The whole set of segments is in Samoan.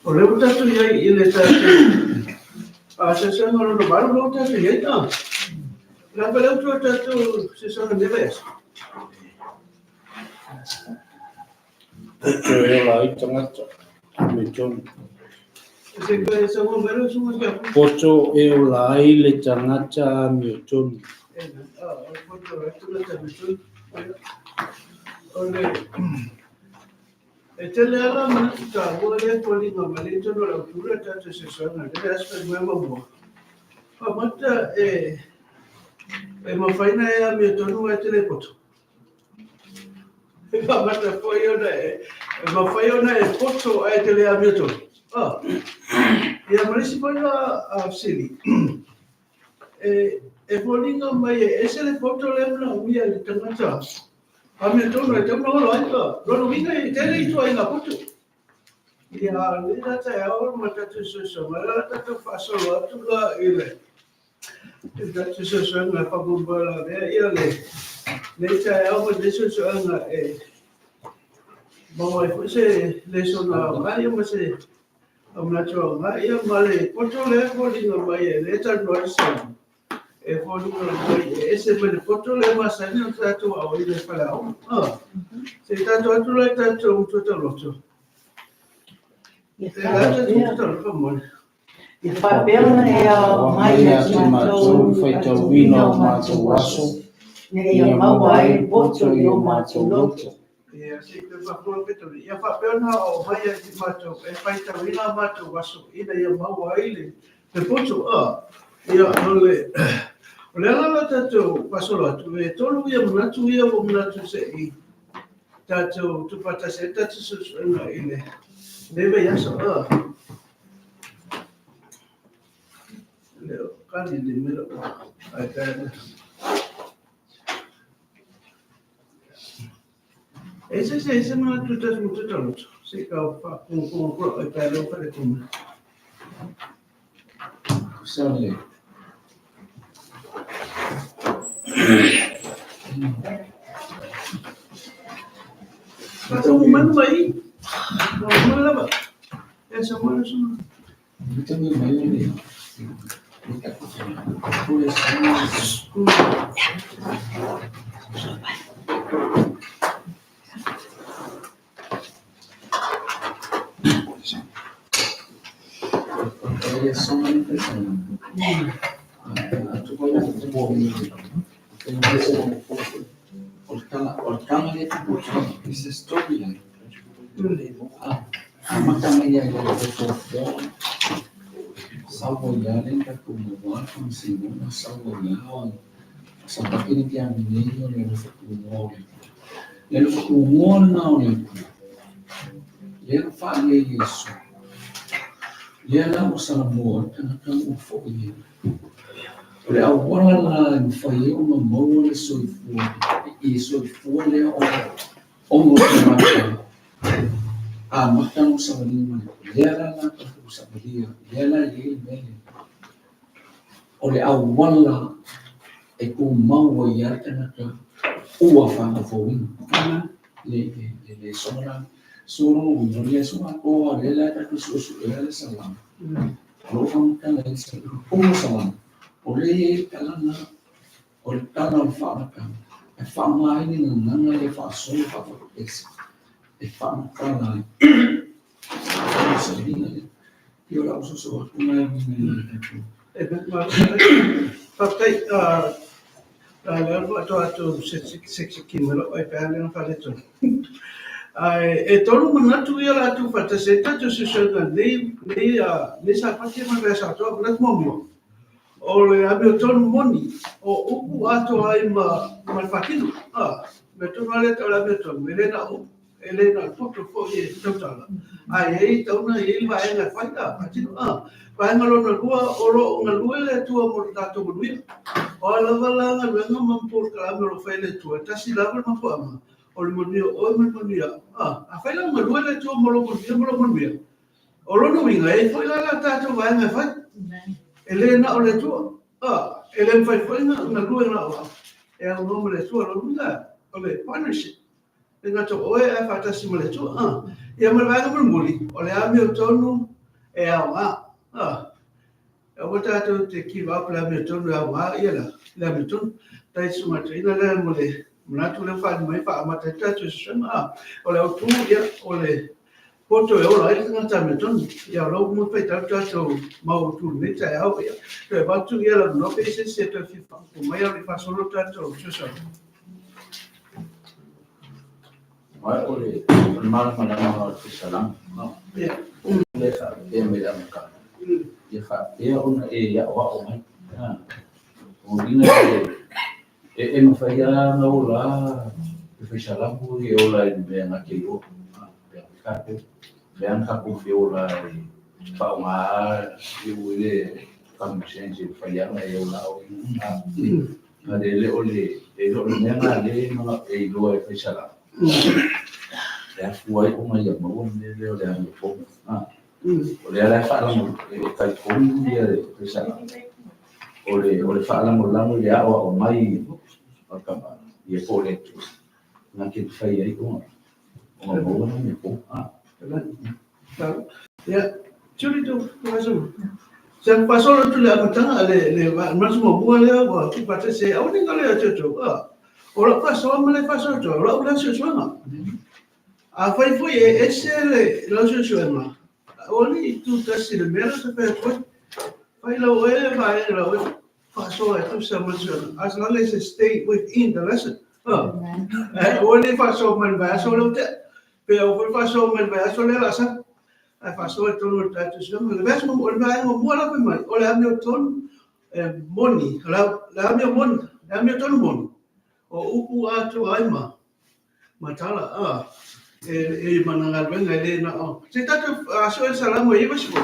O lea ua tatou i ai i le tatou asiasiga lona 8 lea ua tatou i ai. O le a le utu o le tatou asiasiga i lenei vaiaso? Poto e ola ai tagata, amiotonu. Poto e ola ai le tagata amiotonu. E tele lava la manatu taua lea e foliga mai lea i totonu o le autu lea tatou te asiasiga i le aso fai mai muamua. Faamata e mafai ona e amiotonu ae e te le poto. E faamata foi ona e mafai ona e poto ae te le amiotonu. Ia ma le isi foi la fesili, e foliga mai e ese le poto lea e manaomia e le tagata amiotonu e tatau ona ola ai. Lona uiga e tele ituaiga poto. Ia, a o lenei la taeao ma tatou soisoga, o le a tatou faasolo atu la i le tatou soisoga faamoemoe lavea ia lenei taeao ma lenei soisoga e maua ai foi se lesona aoga ia ma se manatu aoga ia ma le poto lea e foliga mai e lea e talanoa ai le Saini e foliga mai e ese mai le poto lea e masani ona tatou aoaina i faleaoga. Se i tatou atu la i tatou matua tauloto. E la tatou matua tauloto faamolemole. Ia faapea ona e ao mai ia te matou le faitauina o matou aso, ina ia maua ai le poto i o matou loto. Ia, se i toe faafofoga Petoni. Ia faapea ona oo mai ai i matou e faitauina a matou aso ina ia maua ai le le poto. Ia, o le o le ala la tatou faasolo atu, e tolu ia manatu ia ua manatu se i tatou tuufaatasi ai tatou suesuega i le lenei vaiaso. Le o kali le mea o iPad. E se se se manatu tasi mo te taloto. Se ka whaakongongo kura o iPad o whare tōna. Sa le Whaakongo manu mai. Whaakongo lava. E sa manu suna. Mitamu mai o le o le Lea la ua salamua le tagata ua foi ai. O le auala la e mafai ai ona maua le soifua i soifua lea o ono tagata amata ona savalia mai. Lea la la tatou savalia, lea la e i ai le mea lea. O le auala e tumau ai lava le tagata ua faafouina. Le le le soga la. So lona uiga, o le aso atoa lea la tatou suesuea le salamo. O lou faamatala i le totonu o salamo, o lea e i ai le tala o le tala o le faamatala, e faaaoga ai le gagana lea faasolo faafatuese, e faamatala ai le savaliga lea. Ia o lau soso atu lena e uiga i le tatou. E faafetai lea ua faatoa atu se ki mai lou iPad lea na faaletonu. Ae e tolu manatu ia la tuufaatasi ai tatou suesuega nei nei nei Sapati ma le vaiaso atoa. Manatu muamua, o le amiotonu moni o upu atoa ai ma ma le faatino. Mea tonu lava lea tau o le amiotonu, e le na o upu, e le na o le poto foi e tautala, ae i ai tauna, e i ai le vaega e fai faatino. Vaega lona lua, o lo o galue le Atua mo le tatou manuia. O a lava la galuega ma polokalame o lo o fai e le Atua, e tasi lava le mafuaaga, o le manuia o oe ma le manuia au. Afai la ua galue le Atua mo lou manuia ma lou manuia, o lona uiga, e i ai foi la la tatou vaega e fai. E le na o le Atua. E le mafai foi ona galue na o au. E aunoa ma le Atua. O lona uiga, o le partnership. E le gata o oe ae faatasi ma le Atua. Ia ma le vaega mulimuli, o le amiotonu e aoga. Aua tatou te give up le amiotonu e aoga ia la, le amiotonu. Tai susuga lea mo le manatu lea faali mai faaamata ai tatou susuga. O le autu, ia, o le poto e ola ai le tagata amiotonu. Ia o lau mo faitau tatou mau tu nei taeao. Ia, toe avatu ia la no pe se se toe fia faapupu mai au i faasolo tatou susuga. Ai o le malamalama o le salamo. Ia. Le faapea mai le amataga. Ia faapea ona e aoao mai. O lina e mafai lava ona ola le fai salamo e ola i le mea na te iloa. Pea tatou. Lea na tatou feola e faaaoga i le common sense e fai ana e ola o i. A le le o le e le o le mea na le e iloa e fai salamo. Le afua ai ona ia maua le mea lea o le amiotonu. O lea la e faalago e talitonu ia le fai salamo. O le faalagolago i le aoao mai o le tama ia po o le Atua. Na te fai ai ona maua na mea fou. Ia, tuli tu faasolo. Se faasolo atu le amataga le le manatu muamua lea ua tuufaatasi ai. Aua ne i galo ia te outou. O lau faasoa ma le faasoa atu, o lau lea suesuega. Afai foi e ese le lau suesuega, aua ne i tutasi i le mea la te fai atu ai. Fai lau oe vaega lau oe faasoa e tusa ma le suesuega. As long as it stay within the lesson. Ae aua ne i faasoa mai i le vaiaso lea ua tea, pe aua foi faasoa mai i le vaiaso lea o le a sau. Ae faasoa i totonu o le tatou suaga. Le vaiaso muamua, o le vaega muamua la fai mai, o le amiotonu e moni, o le amio moni, le amiotonu moni, o upu atoa ai ma ma tala a e mana galuega e le na o se tatou sue le Salamo 90.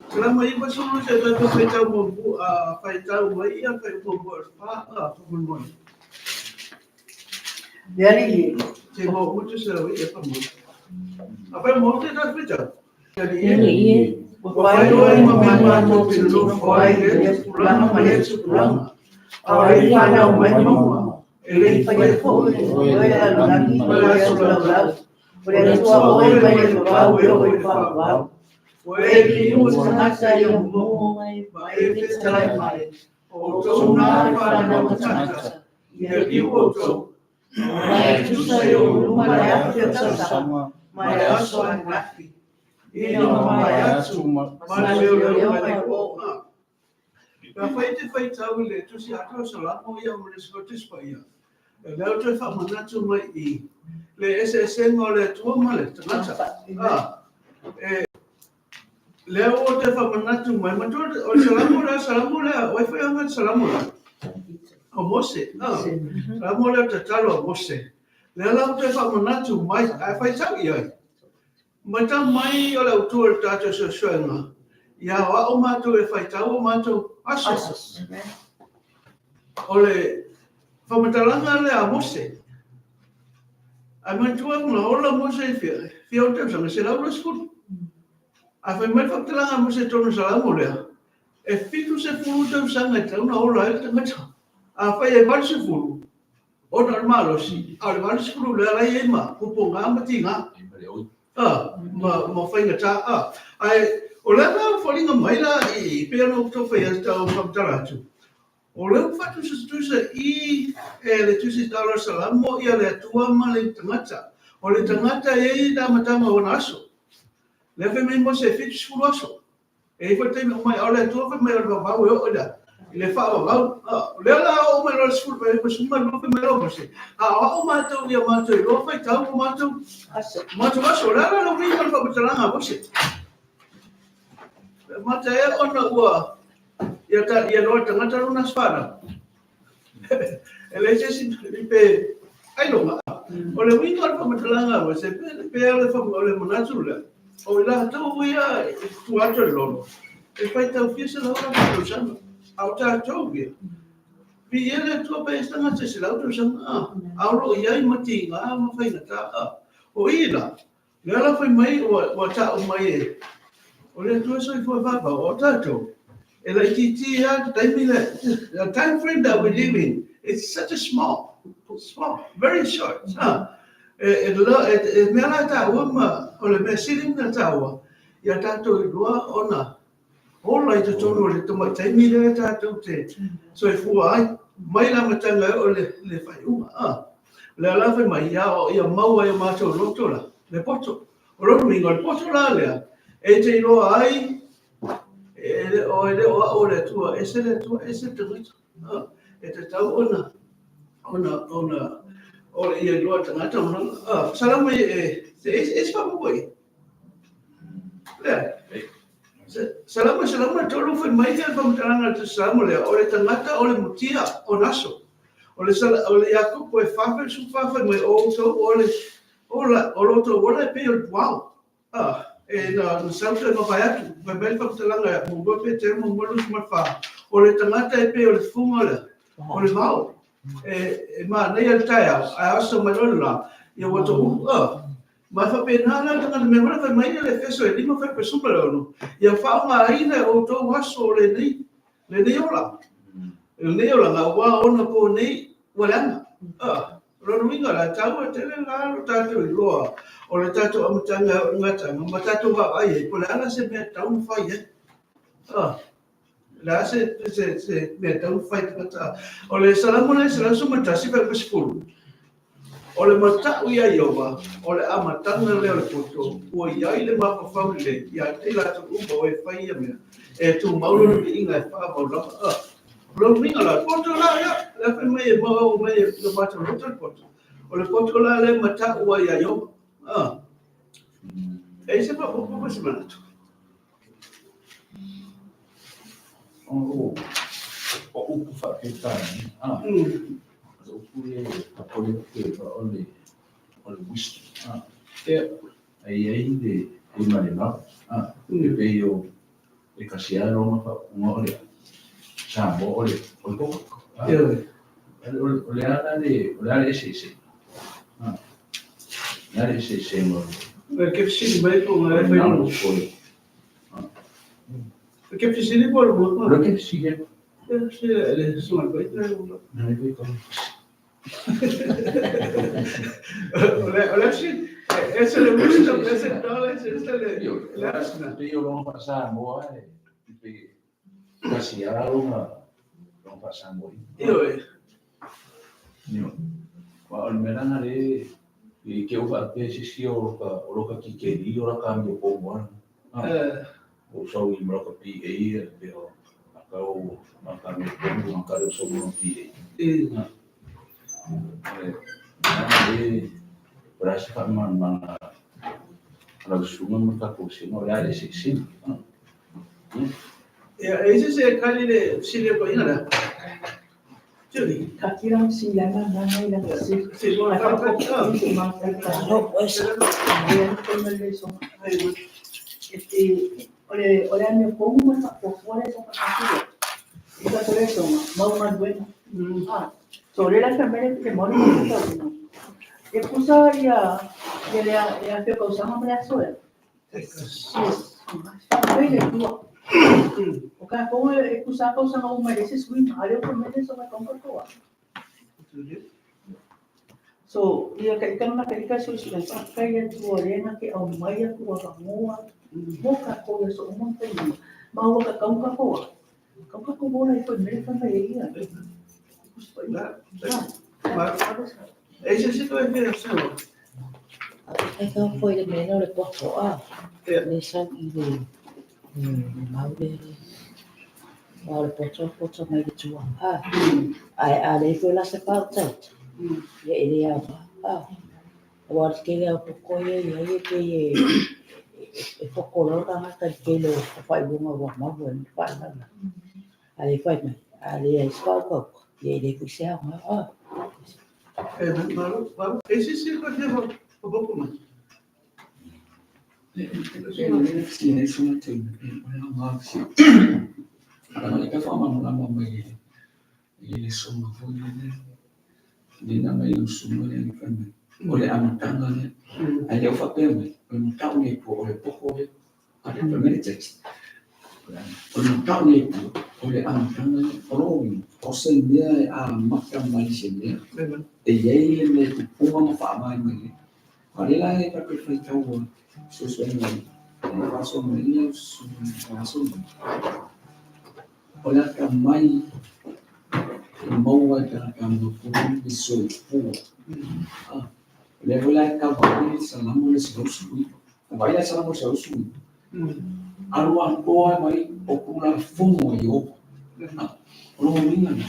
Salamo 90 se tatou faitau muamua, faitau mai ia fai muamua o le fa a faamolemole. Le Alii e. Se mo utu se lau ia fa mo. A fai mo te tatou faitau. Le Alii e. Ua fai oe ma mea matou te nonofo ai i lea tupulaga ma lea tupulaga. A o ai fanau mai mauga, E le i faia foi oe e lalolagi ma le aso laulau. O le Atua oe mai le vavau e oo i le faavavau. Ua e liu le tagata i ou momo ma e fetalai mai, o outou na le fanau a tagata, ia liu outou. Ma e tusa i ou luma le afe o tausaga ma le aso ananafi. Ina mamae atu ma le leoleo mai le po. Pe afai e te faitau i le Tusi Atoa o Salamo ia ma le Scottish Paia, o lea ou toe faamanatu mai i le eseesega o le Atua ma le tagata. A, e, lea ua toe faamanatu mai, matua o le Salamo lea, Salamo lea, o ai foi ana le Salamo lea? O Mose. A, Salamo lea o tatalo a Mose. Lea la ua toe faamanatu mai, ae faitau i ai. Matau mai o le autu o le tatou suesuega, ia aoao matou e faitau o matou aso. O le faamatalaga lea a Mose. Ae manatua na ola Mose i fia, fia o tausaga, 120. Ae fai mai le faamatalaga a Mose i totonu o Salamo lea, e 70 tausaga e tatau ona ola ai le tagata. Afai e 80, Ona o le malosi, a o le 80 lea la e i ai ma pupuga ma tiga. Ma, ma faigata. A, ae o le aga foliga mai la i pei ona ou tau fai atu, tau faamatala atu, o lea ua faatusatusa i e le Tusi Tala o Salamo ia le Atua ma le tagata. O le tagata e i ai le amataga o ona aso. Lea fai mai Mose e 70 aso. E i ai foi le taimi aumai, a o le Atua fai mai o le vavau e oo i le, i le faavavau. O lea la oo mai loa le 12 fai mai loa Mose, a o au matou ia matou iloa faitau o matou aso. Matou aso, o le a la le uiga o le faamatalaga a Mose? E mata ea ona ua ia, ta, ia loa le tagata lona aso fanau. E leai se isi pe ailoga. O le uiga o le faamatalaga a Mose, pe, pe o le, o le manatu lea, o i latou ia i tua atu o le lono, e faitau fia selau latou tausaga. A o tatou ia, viia le Atua pe ese tagata i selau tausaga, a, a o lo o i ai ma tiga ma faigata, a. O i la, lea la fai mai ua, ua tau mai e, o le Atua soifua vavau, o tatou, e laitiiti lava le taimi lea, the time frame that we live in, it's such a small, small, very short. Ah, e, e, e, e mea la taua ma, o le mea sili ona taua, ia tatou iloa ona ola i totonu o le tamai taimi lea tatou te soifua ai, mai le amataga e oo i le, le faaiuga. Ah, o le ala fai mai, ia, ia maua e o matou loto la, le poto. O lona uiga, o le poto la lea, e te iloa ai, e le o, e le o au o le Atua, ese le Atua, ese le tagata. Ah, e tatau ona, ona, ona, o ia iloa le tagata, ona, ah, Salamo e, e, e, e, e, e, Lea. Salamo 103 fai mai le faamatalaga a le Salamo lea, o le tagata o le mutia o naso. O le, o le Iakopo e 4:14 fai mai, o outou o le ola, o lo outou ola e pei o le puao. Ah, e na, na sau toe mavae atu, fai mai le faamatalaga muamua Peteru muamua 24, o le tagata e pei o le fuga lea, o le vao. E, e manaia le taeao, ae aso mai loa le la, ia ua toulu. Ah, Ma e faapena la le tagata mea foi fai mai le Efeso e 5 fai pesuma le 6, ia faaaogaina e outou aso o lenei, lenei ola. Lenei olaga, aua ona po nei ua leaga. Ah, o lona uiga la, taua tele la lo tatou iloa o le tatou amataga e oo i le gataga ma tatou vaavaai ai, po o le a la se mea tatau ona fai ai. Ah, le a se, se, se mea tatau ona fai tagata. O le Salamo lea 111 fai 10, O le matau iā Ieova, o le amataga lea o le poto, ua i ai le mafaufau lelei ia te i latou uma o e fai ia mea, e tumau lona viiga e faavavau lava. Lona uiga la, poto la ia, le fai mai e maua mai e le matou loto le poto. O le poto la lea e matau ai ia Ioba. Ah. E i se faaopoopo ma se manatu. O upu faa-Peretania, o upu ia e popole atu e o le wisdom. E i ai le ma le love. E pei o e tasi lava lona faaupuga o le Samoa o le popo. O le a le eseesega? O le a le eseesega o le E ke fesili mai po o le fai. E ke fesili po o le O le ke fesili atu. E fesili le susuga i le Na le fai tonu. O le fesili, ese le wisdom, ese le knowledge, ese le le Pei o lona faa-Samoa e pei tasi lava lona faa-Samoa. Ioe. Ioe. Aua o le mea lena lea i te i ua faapea se isi o loka tikeri o laka amio pomu lava. O sau i ma loka PA pe o aka o laka amio pomu aka leo sau ma PA. Le o le a se faamalamalamaga a lau susuga ma le tatou vasega o le a le eseesega. Ia, e i se se kali le fesili e paia lea. Julie. Taatia si lana nana i lana si. Si, Ai ka fa ka ko si ma ka ka. No, pues. Ia ko me le so. Este ole ole ame ko mo ma ko ko le so ka ku. Ika ko le so ma mau ma bueno. Ah, so le la enfermera que mo no ko ko. E pusa ia ia le ia fe ko sa ma le so. Sí. Ai le tu. O ka ko e pusa ko sa ma le se sui ma le ko me le so ma ko ko. So, ia ka ika na ka ika so si ka ka ia tu ore na ke au mai a ku ka moa mo ka ko ia so mo te ni ma o ka kau ka ko kau ka ko mo la i ko me fa mai ia. Ma e se se toi fia se o. Ai ka foi le mea o le poto a. Ia. Le sau i le mau le o le poto poto mai le tua. A. Ai a le foi la se pau tau. Ia e le au. A. Ua le kele au poko ia ia ia ke e e poko lo ka ngata le kele o whai bunga wa mau e whai lana. A le whai mai. A le ai spau kau. Ia e le kui se au. A. E malo, malo. E se se ko fia o poko mai. E le fesili nei susuga te o le aoga fesili. Leaga o lea e faamalamalama mai i le soga foi lea. Lena mai lau susuga lea na fai mai. O le amataga lea. Ae le o faapea mai, o le matau nei tua, o le popo lea. A le fai mai le text. O le matau nei tua, o le amataga lea. O lona uiga, o se mea e amata mai i se mea, e i ai le mea e tupuga ma faavae mai ai. A o lea la e tatou te faitau suesuega i le faasoa mai lau susuga i le faasoa mai. O le atamai e maua e tagata amiotonu le soifua. O lea foi la e kava ai le Salamo le 119. Vaai la Salamo 119. Alu atoa mai o Tulafono a Ieova. O lona uiga lena,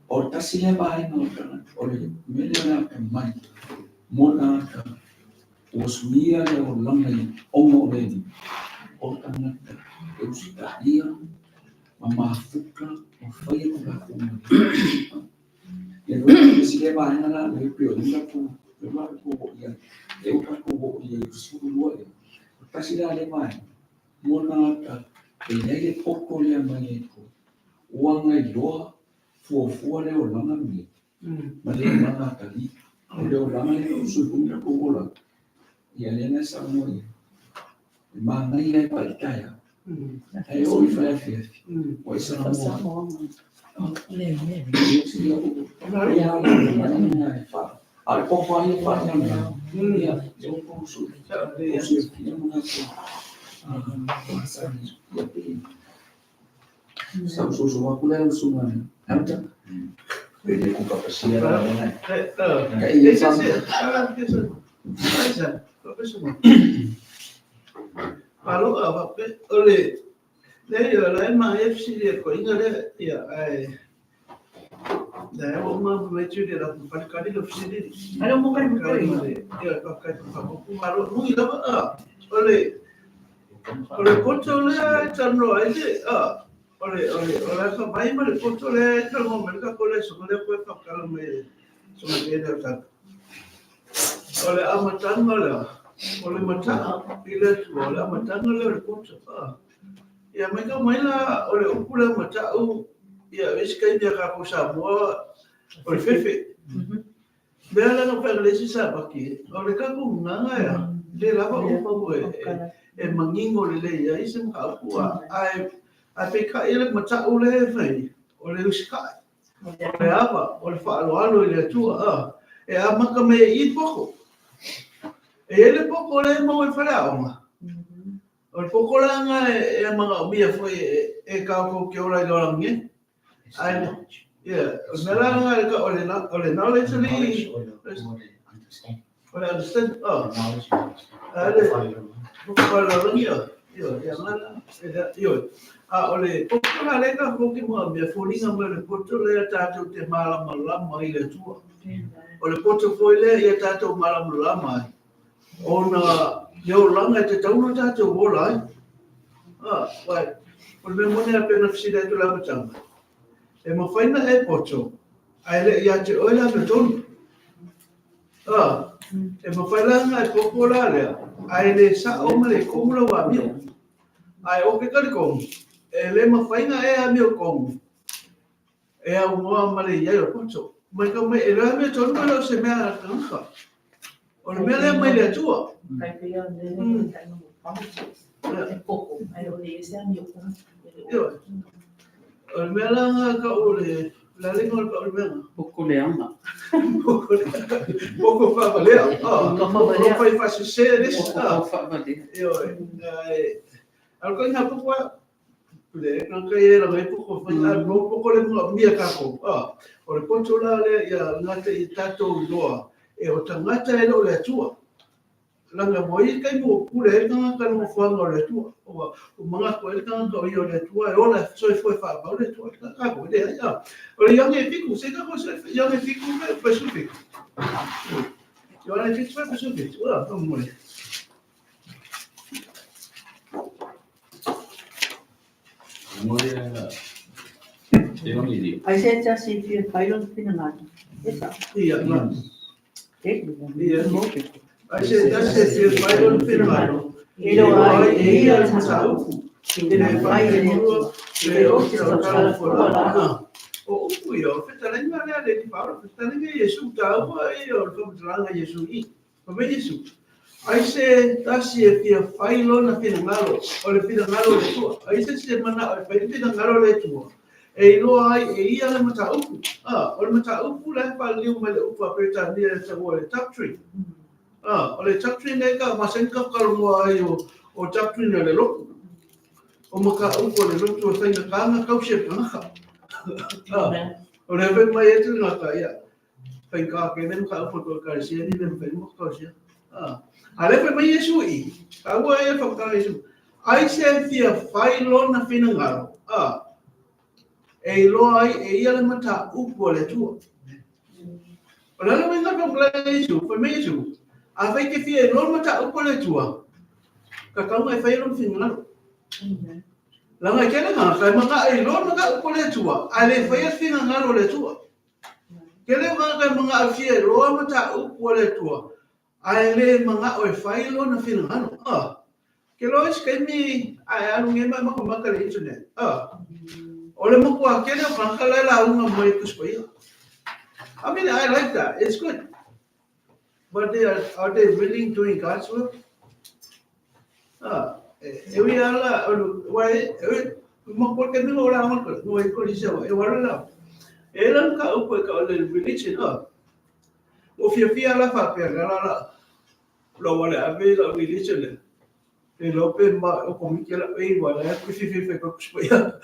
o le tasi lea vaega o le tagata, o le mea lea o le atamai mo le tagata ua suia le olaga i ona o le Alii, o le tagata e usitaia ma mafuta ma faia Tulafono a Ieova. Ia foi le isi lea vaega la, lea pei o lea tatou lea ua tatou oo i ai, lea ua tatou oo i ai i le 12 ea. O le tasi la lea vaega, mo le tagata e i ai le poto lea mai le Atua, ua gailoa fuafua le olaga lenei ma le olaga atalii. O le olaga lea e usu ai tatou olaga, ia lea na saunoa i ai. E manaia e pai taeao, ae oo i fale afiafi, ua e Samoa. A o le popo lava ia e faaleaoga, ia, lea ua outou silafia ma tatou masani. Ia pei sa ou soso atu lea lau susuga i le Hunter. Pe le kuka pasia la lena. Ka i E e se fa se ala ke se. Ai sa, ko se mo. Malo a va pe o le Leai, o la e manaia fesili a koiga lea, ia, ae lea ua uma ona fai atu le latou falikali lau fesili. Ai o mo kali mo koiga. Ia, faafetai mo faaopoopo. Malo. Moni lava, a, o le, o le poto lea e talanoa ai le, a, o le, o le, o le atamai ma le poto lea e talanoa mai le tatou lesona lea koe faatala mai e soga nei le tala. O le amataga lea, o le mataa i le Atua, o le amataga lea o le poto. A. Ia matau mai la, o le upu lea matau, ia o isi taimi a tatou Samoa, o le fefe. Mea la na fai le isi Sabati, o le tatou gagana ea, le lava upu e manino lelei ai se mataupu a, ae ae peitai le matau lea e fai, o le usitai, o le ava, o le faaaloalo i le Atua, a, e amata mai ai i i le poto. E i ai le poto lea e maua i le faleaoga, O le pokolanga e manaomia foi e tatou te ola i le olaga nei. Ae, yeah, o le mea la lena o le, o le knowledge le, o le understand, oh. Ae le, whakalaurangi o, io, ia ngana, io. A o le pokola le tatou te manaomia, foliga mai o le poto lea tatou te malamalama i le Atua. O le poto foi lea ia tatou malamalama ai. Ona le olaga e tatau ona tatou ola ai. A, wai, o le mea moni a pei ona fesili atu i le amataga, e mafai ona e poto, ae le i ia te oe le amiotonu. A, e mafai la ona e popo la lea, ae le sao ma le komu lau amio. Ae ou te talitonu, e le mafai ona e amiotonu e aunoa ma le i ai o le poto. Matau mai, e le amiotonu e le o se mea a le tagata. O le mea lea mai le Atua. O le mea la nga ka o le le alinga o le ka o le mea nga. Poko leaga. Poko leaga. Poko faavalea. Poko fai faasese le isi. Poko faavalea. Ioe. Ae o le koina poko a Le ka e la ngai poko fai a no poko le mga mia kako. A o le poto la le ia ngata i tatou iloa e o tagata e le o le Atua. Langa mo i kai mo pule e tagata no fuanga o le Atua. O o mga ko e tagata o ia o le Atua e ola soifua e faamau le Atua. Ka ka ko le ai a. O le ioane e fiku se ka ko se ioane e fiku me pasu fiku. Ioane e fiku me pasu fiku. Ua, mo le. Ai se tasi fia fai lona finagalo. E sa. Ia, na. Ia. Ai se tasi e fia fai lona finagalo. E loa ai e ia le mataupu. E le fai e lua, le o te tautala fua. O upu ia, o fetalenga lea le ni paolo, fetalenga Iesu taua ia o le whamatalaga Iesu i. Fai mai Iesu, Ai se tasi e fia fai lona finagalo, o le finagalo o le Atua. Ai se isi e manao e fai le finagalo o le Atua, e iloa ai e ia le mataupu. A, o le mataupu la e faaliliu mai le upu a Peretania e taua o le doctrine. A, o le doctrine lea ka masani ka talanoa ai o, o doctrine a le lotu. O mataupu a le lotu e faigata ona tausi e le tagata. A, o lea fai mai ai le tagata, ia, Faigata tele mataupu a tou Ekalesia ni le mafai ona tausia. A a lea fai mai Iesu i i, taua ia le faamatalaga a Iesu, ai se fia fai lona finagalo, a, e iloa ai e ia le mataupu a le Atua. O le ala uiga o le faamatalaga a Iesu, fai mai Iesu, afai te fia iloa le mataupu a le Atua, tatau ona e faia lona finagalo. Leaga e tele tagata e manao e iloa le mataupu a le Atua, ae le faia le finagalo o le Atua. Tele o tagata e manao fia iloa mataupu a le Atua, ae le manao e fai lona finagalo. A. Ke loa isi taimi a e alu nei ma e matamata i le internet. A. O le matua tele o tagata la e lauga mai i le Tusi Paia. I mean, I like that. It's good. But they are, are they really doing God's will? A, e ui ala, wa e, e, ma ko te mino la ma ko no e ko lise wa e wala la. E la ka upu e ka o le religion a. O fia fia la fa pe la la la. Lo wale a ve la religion le. E lo pe ma o komiti la e wala e ku fi fi fi ko ku ya.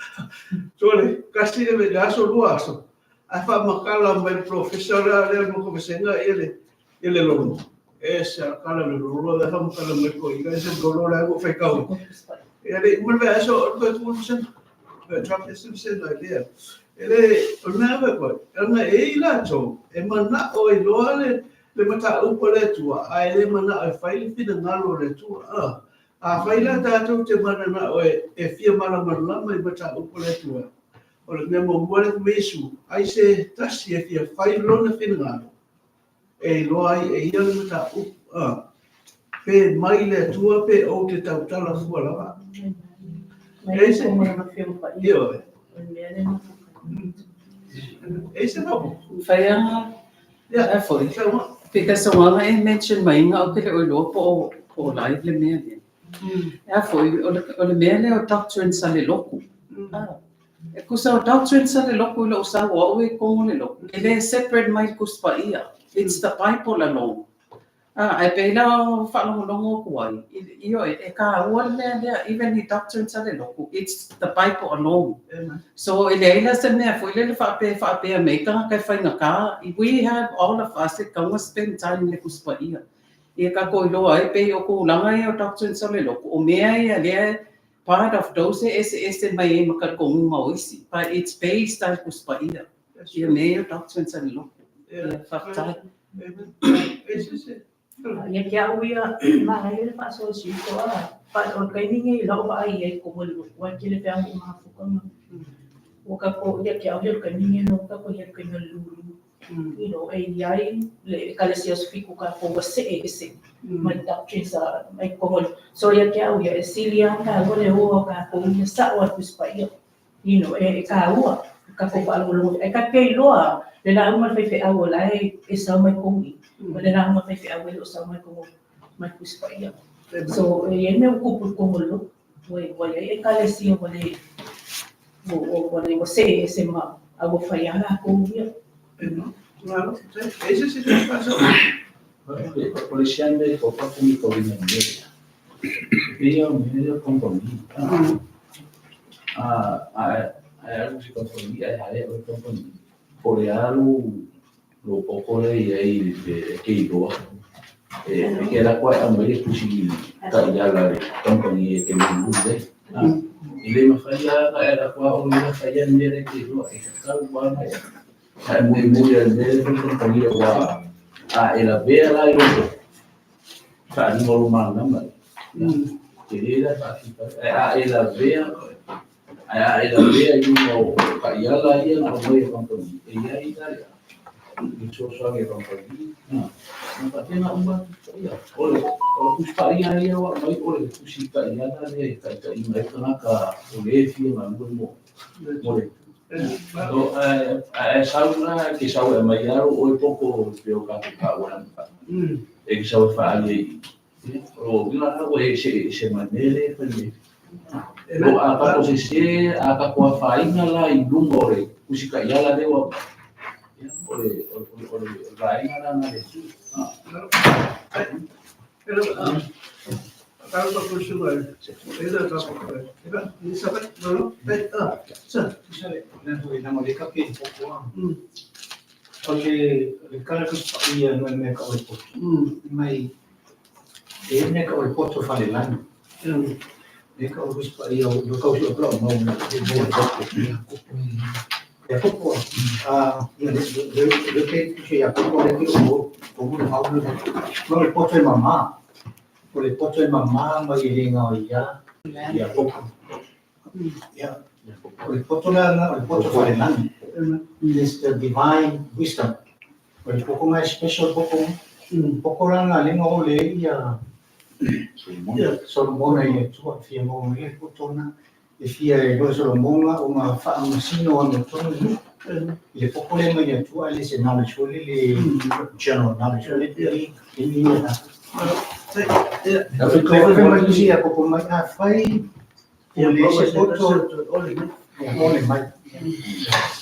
So le kasi le le aso lua aso. A fa makala mai professor la le mo ko senga e le e le lolo. E se kala le lolo la fa makala mai ko i ka se lolo la ko fe kau. E le uma le vaiaso o le toe tuu le vasega. Toe drop ese vasega i lea. E le, o le mea ave koe, ona e i latou, e manao e iloa le, le mataupu a le Atua, ae le manao e fai le finagalo o le Atua. Afai la tatou te mananao e, e fia malamalama i mataupu a le Atua, o le mea muamua lea fai mai Iesu, ai se tasi e fia fai lona finagalo, e iloa ai e ia le mataupu, pe mai le Atua pe ou te tautala fua lava. Mai E se, komo na fia paia. Ioe. O le mea lea na E se mapo. Whaianga, Ia, e foi. saua. Because o anga e mention mai nga o kele oi loa po o live le mea lea. E foi, o le mea lea o doctrines a le loku. E kusa o doctrines a le loku i lou sau o au e kongo le loku. E le separate mai le Tusi Paia. It's the Bible alone. Ah, e pei la o whaalongolongo ku ai. Io e, e ka ua le mea lea, even i doctrines a le loku. It's the Bible alone. Amen. So e leai la se mea foi lele faapea faapea mai tagata e faigata. We have all of us e kaunga spend time le Tusi Paia. Ia tatou iloa ai pei o tulaga ia o doctrines o le loku. O mea ia lea part of those e eseese mai ai ma talitonuga o isi. But it's based on Tusi Paia. Ia mea ia o doctrines a le loku. Ia faafetai. Amen. E se se. Ia ke au ia manaia le faasoa a pa o le taimi nei lau vaai ai ko le ua tele pe au mafuka ua ka ko ia ke au ia le taimi nei no ka ko ia le taimi o le lulu e iai le ekalesia sofiku ka ko ua see ese mai doctrines a mai komo so ia ke au ia e sili a ka ua le o ka ko ia sa o a Tusi Paia e ka ua ka ko faalogologo e ka ke iloa le lauga le faifeau o la e e sau mai kogi ma le lauga faifeau e le o sau mai kogo mai Tusi Paia. So e iai mea ua tupu i totonu o le lotu ua ua iai ekalesia ua le ua ua ua le ua see ese ma a ua fai lava latou ia. Malo. E se se te paso. O le sian me ko pa kumi ko ina me. Pia o me o company. A a a alu si company a a o company. Po le alu lo poko le ia i le ke iloa. E ke la kwa a mai le tusi ka ia la le company e ke lu le. I le mawhai a ka e la kwa o ia whai a mere ke iloa e ka tau wana e. Ai mui mui a mere ke company e wā. A e la bea la i roto. Ka ni moro mana mai. Te re la ka ki a e la bea a e la bea i lunga o ka iala ia na mai e company. E ia i la ia. I so so e company. Na. Na ka tena uma ia. Ole o Tusi Paia ia wa mai ole tusi ka iala le ka ka i mai kana ka o le fia na mo mo. Mo le. O a e sau na ke sau e mai aro o e poko pe o ka ka wana. E ke sau e whaali e o wina ha o e se se manele fa ni. O a ka ko se se a ka ko a whainga la i lunga o le kusi ka iala le wa. O le o le o le vainga la na le tu. Pero tau pa kursu mai. E da ta pa. E ba, ni sa pa, no no. E ah, sa. Na hui na mo le ka pe po ko. O le le kala ko pa ia no me ka o po. Mai e me ka o po to fale lan. Me ka o pa ia o ka o pro mo mo mo po. Ya ko po. Ah, le le le ke se ya ko le ke o o mo ha o no le po to mama. O le poto e mama mai e lenga o ia ia poko. Ia. O le poto la o le poto fale lani. Is the divine wisdom. O le poko ngai special poko. Poko la na lenga o le ia Solomona i le tua fia mo le poto na. E fia e loe Solomona o ngā whaamasino a me tonu nu. I le poko le mai le tua le se knowledge o le le general knowledge o le le le le na. Na Le fe mai tusi a poko mai a whai o le se poto o le mai.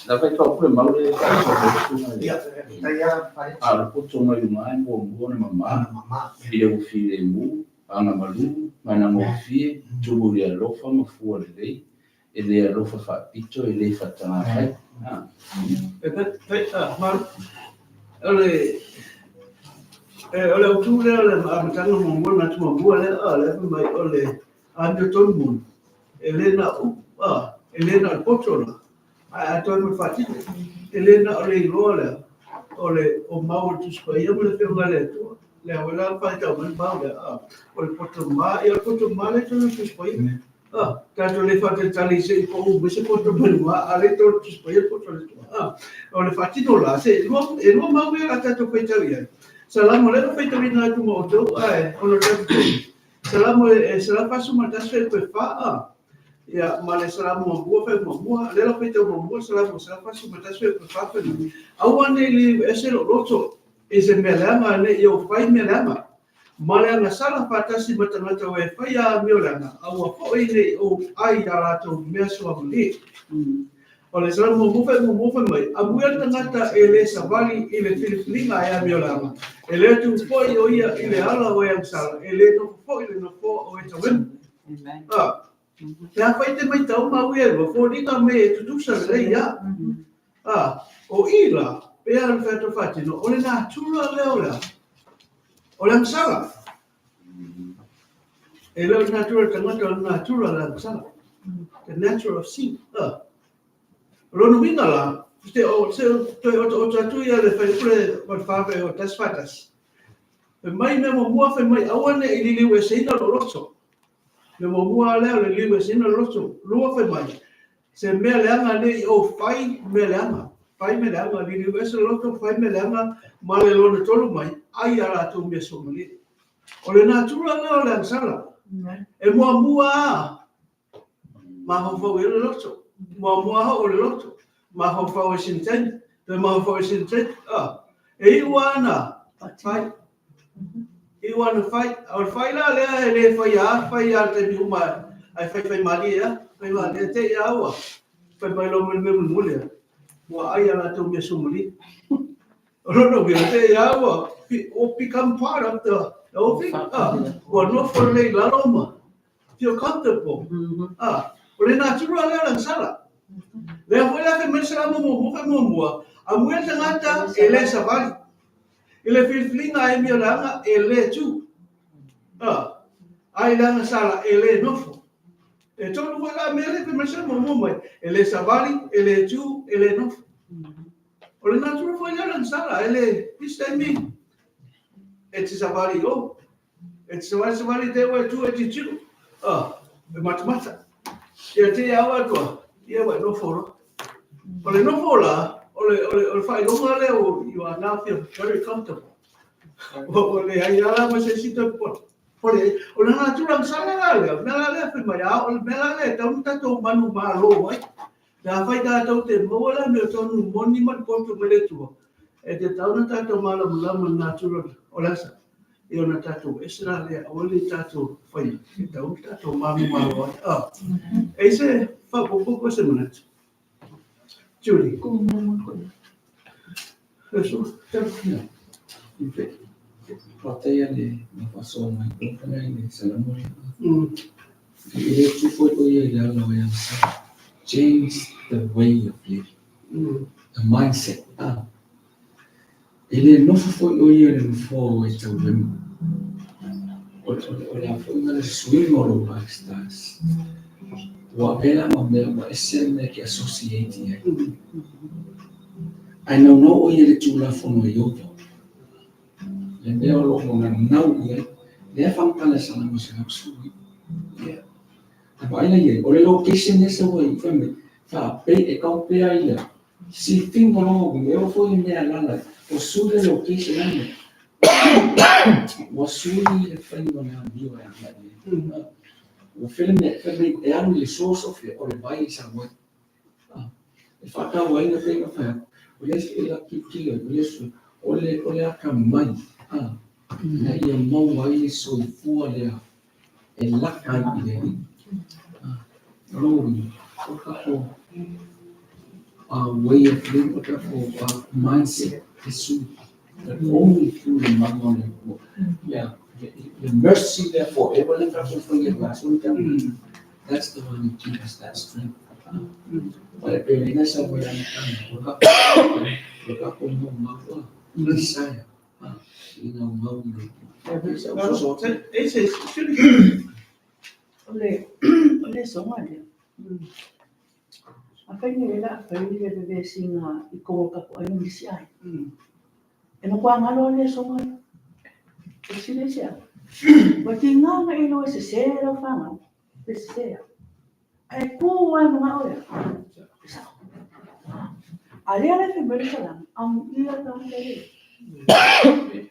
Na whai tau pure mau le ka so ko tu na. Ia, tai a whai. A le poto mai lunga ai mo mo na mama. Mama. I le ufi le mu, ana malu, mana mo fie, tubu i alofa ma fua le lei. E le alofa whaapito, e le whatanga hai. E pe pe ah, ma ole e ole o tu le ole a matanga mo mo na tu mo le a le mai ole a no tonu mo. E le na o upu, a, e le na o le poto la, ae atoa ai ma le faatino. E le na o le iloa lea, o le o mau o le Tusi Paia ma le Afioga a le Atua. Lea foi la na faitau mai le mau lea, a, o le poto ma, ia o le poto ma lea e i totonu o le Tusi Paia. A, tatou le faatalitali se i pau mai se poto mai luga, a o lea e i totonu o le Tusi Paia le poto a le Atua. A, o le faatino la, se e lua mau mea la tatou faitau i ai. Salamo lea na faitauina atu ma outou, ae ona o le tatou taimi. Salamo e 141 fuaiupu e 4, a. Ia, ma le Salamo muamua fuaiupu muamua, lea la faitau muamua le Salamo 141 fuaiupu e 4 fai mai, Aua ne i liliu ese lou loto i se mea leaga ne i ou fai mea leaga, ma le agasala faatasi ma tagata o e faia amio leaga, aua foi ne i ou ai i a latou mea suamalie. O le Salamo muamua fuaiupu muamua fai mai, Amuia le tagata e le savali i le filifiliga e amio leaga, e le tu foi o ia i le ala o e agasala, e le nofo foi i le nofoa o e tauemu. A, pe afai te maitau ma au ia e lua, foliga me e tutusa lelei ia. A, o i la, pe a le fai atu faatino, o le natura lea o le a? O le agasala. E le o le natura o le tagata, o le natura o le agasala. The natural of sin. A. O lona uiga la, te o, se toe otaota atu ia le fuaiupu le o le 4 o 1 4 1. Fai mai mea muamua fai mai aua ne i liliu eseina lou loto. Mea muamua lea o le liliu eseina lou loto. Lua fai mai, se mea leaga ne i ou fai mea leaga. Fai mea leaga, liliu ese lou loto, fai mea leaga, ma le lona tolu mai, ai a latou mea suamalie. O le natura lea o le agasala. E muamua a mafaufau i ai le loto. Muamua a oo le loto. Mafaufau e sina taimi. Toe mafaufau e sina taimi. Ah, e iu lava na fai. Iu lava na fai. O le fai la lea e le fai a, fai a le taimi uma ae fai fai malie a. Fai malie te i a ua. Fai mai loa ma le mea mulimuli a. Ua ai a latou mea suamalie. O lona uiga, te i a ua become part of the whole thing. Ah, ua nofo lelei i lalo ma feel comfortable. Ah, o le natura lea o le agasala. Lea foi la fai mai le Salamo muamua fai muamua, amuia le tagata e le savali. I le filifiliga a emi o le aga e le tu. Ah, a i le agasala e le nofo. E tolu foi la mea lea fai mai le Salamo muamua mai, e le savali, e le tu, e le nofo. O le natura foi lea o le agasala, e le, this taimi, e te savali i o. E te savali savali te ua e tu e titiro. Ah, e matamata. Ia te ia au atua, ia ua e nofo loa. O le nofo la, o le, o le, o le faailoga lea o you are now feel very comfortable. Ua leai lava ma se isi toe pole. Pole, o le natura agasala la lea, o le mea la lea fai mai, a o le mea la lea e tatau ona tatou manumalo ai. Pe afai tatou te maua le amiotonu moni ma le poto mai le Atua, e tatau ona tatou malamalama i le natura o le asa, ia ona tatou ese la lea, aua ne i tatou faia, e tatau ona tatou manumalo ai. Ah, e i se faaopoopo po o se manatu? Julie. Faafetai le faasoa mai i le Salamo lea. E le tu foi o ia i le ala o e agasala. Change the way of living. The mindset. Ah. E le nofo foi o ia i le nofoa o e tauemu. O le a foi ma le suiga o lou lifestyle. Ua avea la ma mea ua ese le mea e te associate i ai. Ae naunau o ia i le Tulafono a Ieova. Le mea o lo o nanau i ai, lea e faamatala e Salamo 119. Ia. A vaai la i ai, o le location lea e sau ai, fai mai, faapei e compare ai le sifiga o lona uiga, e oo foi i mea alaala, ua sui le location ane. Ua sui le faiga o le amio e agai i ai. Ua fai le mea, fai mai, e alu i le source of le, o le vai e sau ai. E faatauaina pei ona fai atu, o lea e la tilotilo o le o le o le atamai ina ia maua ai le soifua lea e laka ai i le Alii. O lona uiga, o le tatou way of living, o le tatou mindset e sui. But only through le mana o le Atua. Yeah, the mercy therefore, e wale tatou fai e la, so that's the one that gives us that strength. But e pele na sa wala na tanga, o ka ko mau mau a, Isaiah, i ngau ngau i le. E se, O le soga lea. Afai nei la fai le vevesiga i kou o tatou aiga ma isi aiga. E matua galo lava le soga ia. E fesili ai se aga. Ua tiga ona e iloa e sese lau fanau, pe sese au. Ae tu lava e manao ia, e sao. A lea la e fai mai le salamo, amuia le tagata e le.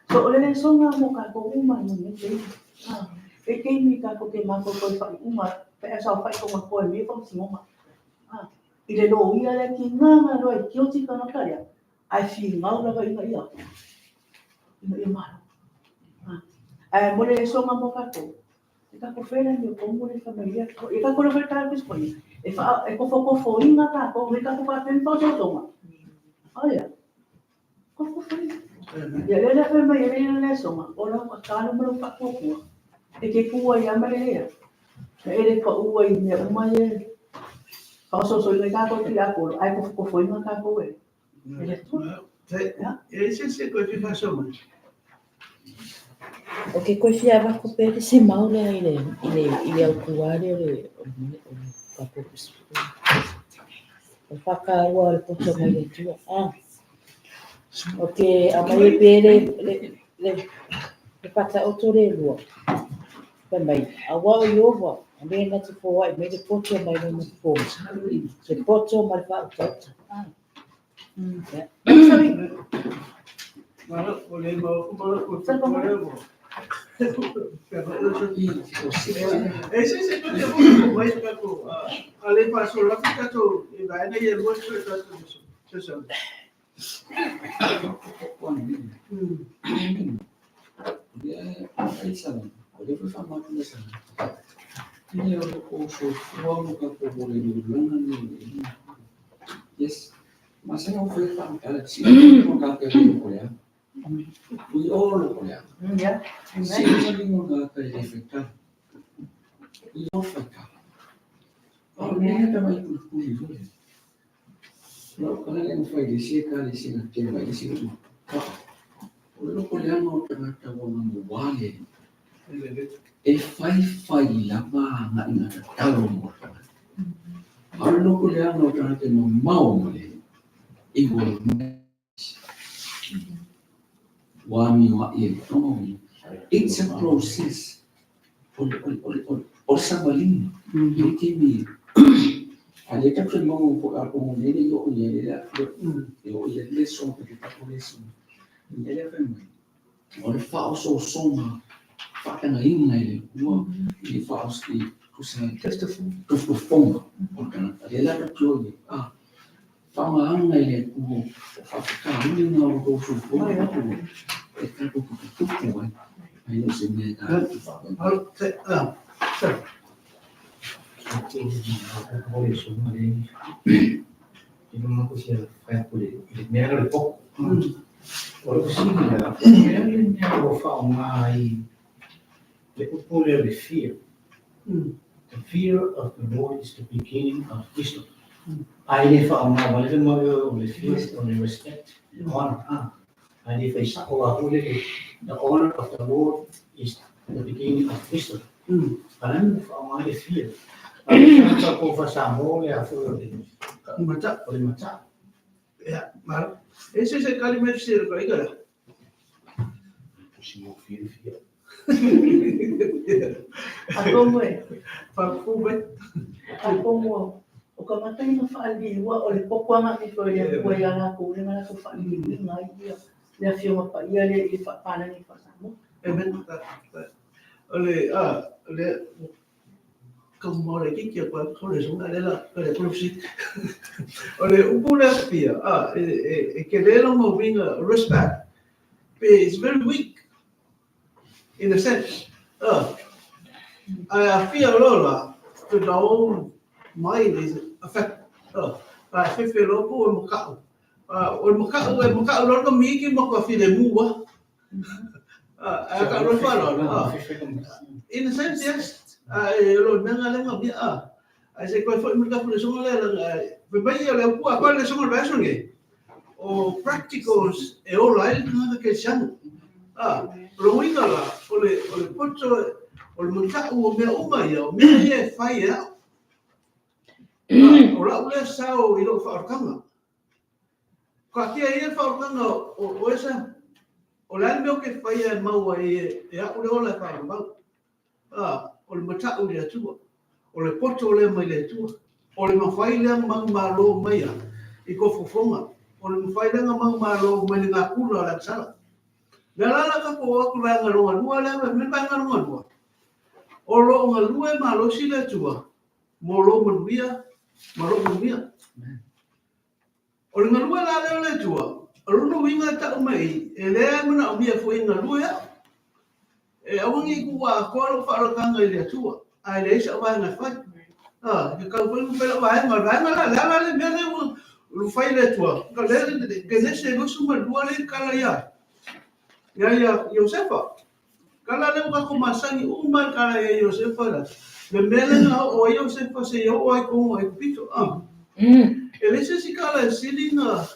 So o le lesona mo tatou uma i lenei taimi. E taimi tatou te mafaufau i faaiuga pe a saofai tou matoa i mea ia faamasinoga. I le loia lea tiga ona iloa e guilty le tagata lea, ae finau lava ina ia malo. Ae mo le lesona mo tatou, e tatou faia le amiotonu le fai mai lea, e tatou le fai tala Tusi Paia, e tofotofoina tatou, le tatou faapea ni faaosoosoga. A lea, tofotofoina. Ia lea la fai mai ai le lesona, o lau tatalo ma lau faatuatua, e te tu ai lava ma le lea. Na e le pau ai i mea uma ia e faaosoosoina ai tatou i Tiapolo, ae tofotofoina tatou e le Atua. E se se koe fia faasoa mai. O ke koe fia avatu pea le isi mau lea i le i le i le autuā lea o le o le o le tatou Tusi Paia. O le faataua o le poto mai le Atua. Ah. O ke aumai ai pea le le le le faataoto lea e lua. Fai mai, auā o Ieova, o le na te foai mai le poto mai lona fofoga, le poto ma le faautauta. Ah. Yes. Masani ona fai faamatala, sii le liga o le tagata e le loko leaga. Ui o loko leaga. Sii le liga o le tagata e le faitala. Ui o faitala. A o le mea lea tamai puipui foi lea. O lau tala lea na fai i le isi ekalesia na tema i le isi uma. O le loko leaga o tagata ua manuale e faifai lava agaiga tatalo mo le tagata. A o le loko leaga o tagata e mamao ma le it will ua amioaʻi ai. It's a process. O le, o le, o le, o le, o le savaliga. E le taimi a lea tatou te maua foi a o lele i oo i ai le e oo i ai le soga le tatou le soga. Lea lea fai mai, o le faaosoosoga faatagaina e le Atua i le faaos i tusa tofotofoga o le tagata. Lea la tatou te o i ai, a faaaogaina e le Atua o faafitauli na o lo outou soifua ma tatou e tatou tuputupu ai, ae le o se mea e tatou te faapena. O le fesili la, o le a le mea ua faaaoga ai le upu lea o le fear? The fear of the Lord is the beginning of wisdom. Ae le faaaoga wale le mau o le fear o le respect, le honor. Ae le fai sao lava foi lele, the honor of the Lord is the beginning of wisdom. A o le a le mea ua faaaoga ai le fear? A o le tagata po o faa-Samoa le a foi o le o le matau. Ia, malo. E se se kali mai fesili ko ika la. Atonu e. Faapupu mai. Atonu o ka gata ia na faaliliua o le poto agaʻi ifo e le Atua ia latou lea na latou faaliliuina ai ia le Afioga Paia lea i le faapalagi faa-Samoa. Amen. O le, a, o le, Kau mau laitiiti aku ai ko le sunga le la ka le kulu si. O le upu lea fia, a, e tele lona uiga respect, pe it's very weak in a sense. A, ae a fia loa la, to the own mind is affected. A, a e fefe loa po o e makaʻu. A, o le makaʻu, e makaʻu loa le kamiki ma ka filemu a. Ae ka loa faaaloalo. In a sense, yes. Ae o lo mea nga lea nga mea. Ae se koe foi mai le lesoga lea laga fai mai ia le aupua koe le lesoga o le vaiaso lenei. O practicals e ola ai le tagata kerisiano. O le uiga la, o le poto O le mata'u o mea uma ia, o mea ia e fai e a'u. O la'u lea sao i lo'u faaolataga. Taatia ia le faaolataga o oe sa. O le a le mea ou te faia e maua ai e a'u le ola e faalavavau? O le mata'u i le Atua. O le poto lea mai le Atua. O le mafai lea ona manumalo mai a i tofofoga. O le mafai lea ona manumalo mai le natura o le agasala. Lea la la tatou o atu i vaega lona lua lea, fai mai le vaega lona lua, o lo o galue malosi le Atua mo lou manuia ma lou manuia. O le galue la lea o le Atua, o lona uiga e tau mai i, e leai manaomia foi e galue au. E aua ne i tuua atoa lou faaolataga i le Atua, ae leai sau vaega e fai. E tatau foi ona fai lau vaega. O le vaega la, le a la le mea lea ua fai e le Atua? Le Kenese 22 lea e tala ia ia Iosefa. Tala lea ua tatou masani uma le tala ia Iosefa la. Le mea lea na oo ai Iosefa seia oo ai i totonu o Aikupito. E leai se isi tala e sili na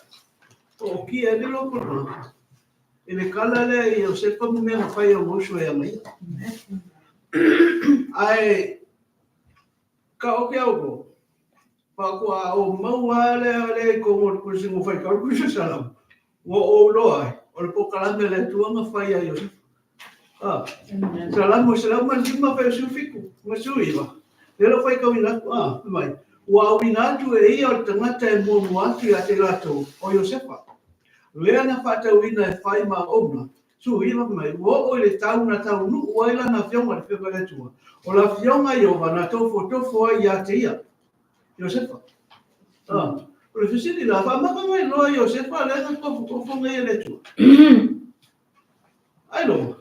ootia ai le loto lena i le tala lea i Iosefa ma mea na fai e ona uso ia ia. Ae ka o ke au ko, faatoa o maua lea lea i totonu o le Tusi na faitau le Tusi o Salamo, ua ou iloa ai, o le polokalame a le Atua na fai ia Iosefa. Salamo 105 fai o 17 ma 19. Lea lau faitauina atu, fai mai, ua auina atu e ia o le tagata e muamua atu ia te latou, o Iosefa. Lea na faatauina e fai ma auauna, 19 fai mai, ua oo i le tau na taunuu ai lana afioga i le Afioga i le Atua, o le afioga a Ieova na tofotofo ai ia te ia, Iosefa. O le fesili la, faamata na iloa e Iosefa lea na tofotofo nei e le Atua? Ai loa.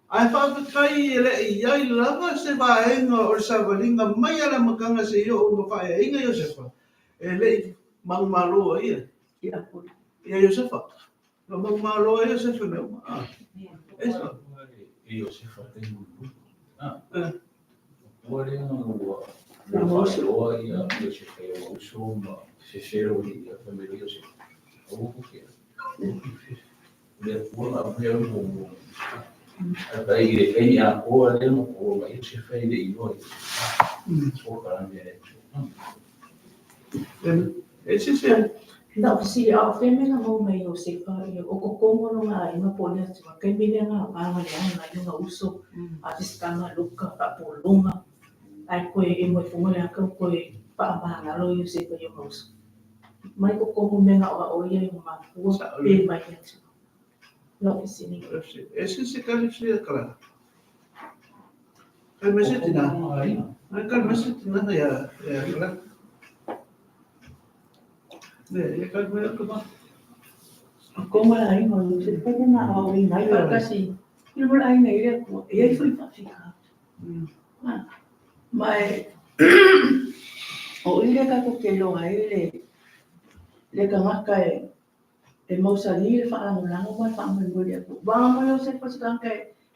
Ae faafetai e le i i ai lava se vaega o le savaliga mai a le amataga seia oo ina faaeaina Iosefa, e le i manumalo ai ia Iosefa. Na manumalo ai Iosefa i mea uma. Esa. Iosefa taimi Ua lea ua faailoa ia Iosefa i ona uso ma fefelo i ia fai mai loa Iosefa, aua ku te le Atua na aumai au muamua. Ae tai i le taimi atoa lea na oo mai Iosefa e le i iloa Iosefa. O kalame a le Atua. E se se Na ofisi a o feme na mau mai Iosefa ia o kokogo no ngā aiga po o le Atua taimi lea na aoga le aga i ona uso a Tisitama Luka faapologa ae koe e mo e funga le aka koe faamagalo Iosefa i ona uso mai kokogo mea na oa o ia i ona mafua pe mai le Atua. Na ofisi ni. E se se kali se kala. Kai me se tina. Ai kai me se tina ia ia kala. Ne, ia kai me ka ba. Kogo le aiga o Iosefa le na ao i nai faatasi i le aiga i le Atua e ai foi faafika. Ma e o i le tatou te iloa ai le le tagata e e mausali le faalagolago ma le faamoemoe i le Atua. Vaga mai Iosefa se tagata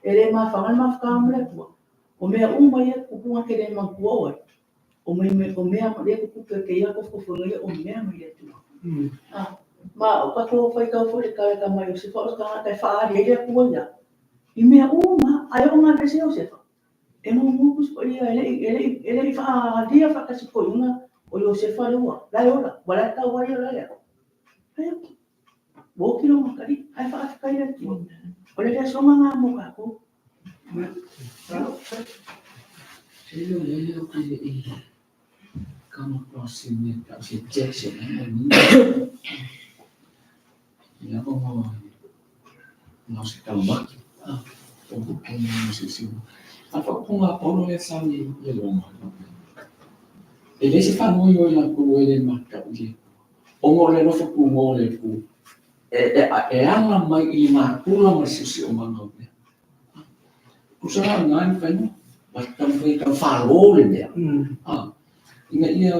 e le mafaga le mafutaga ma le Atua. O mea uma ia tupuga te le manatua oe. O mea o mea lea tutupu e ia tofotofoina ia o mea mai le Atua. Ma o tatou faitau foi le tala e tama Iosefa o se tagata e faaali ai le Atua ia. I mea uma, ae oo na vese Iosefa. E mumu Tusi Paia e le i e le i e le i faaalia faatasi toeaina o Iosefa le ua la e ola, ua la e tau ai ola lea. Ai ua oti lona makali'i, ae faafetai i le Atua. O le leasoga lena mo tatou. Se le o ia o te le i come across se mea tau se Jackson ai mai ni. Ia o no se taumaki. O ku kono se se. A fa ku nga paulo le sa ni le loma. E le se fa mo yo la ku e le maka u le. O ngo le lofo ku ngo le ku. E e e anga mai i ngā kula ma se se o manga o mea. Kusa la ngā ni whainga, ma tau whai tau whālō le mea. Inga ia,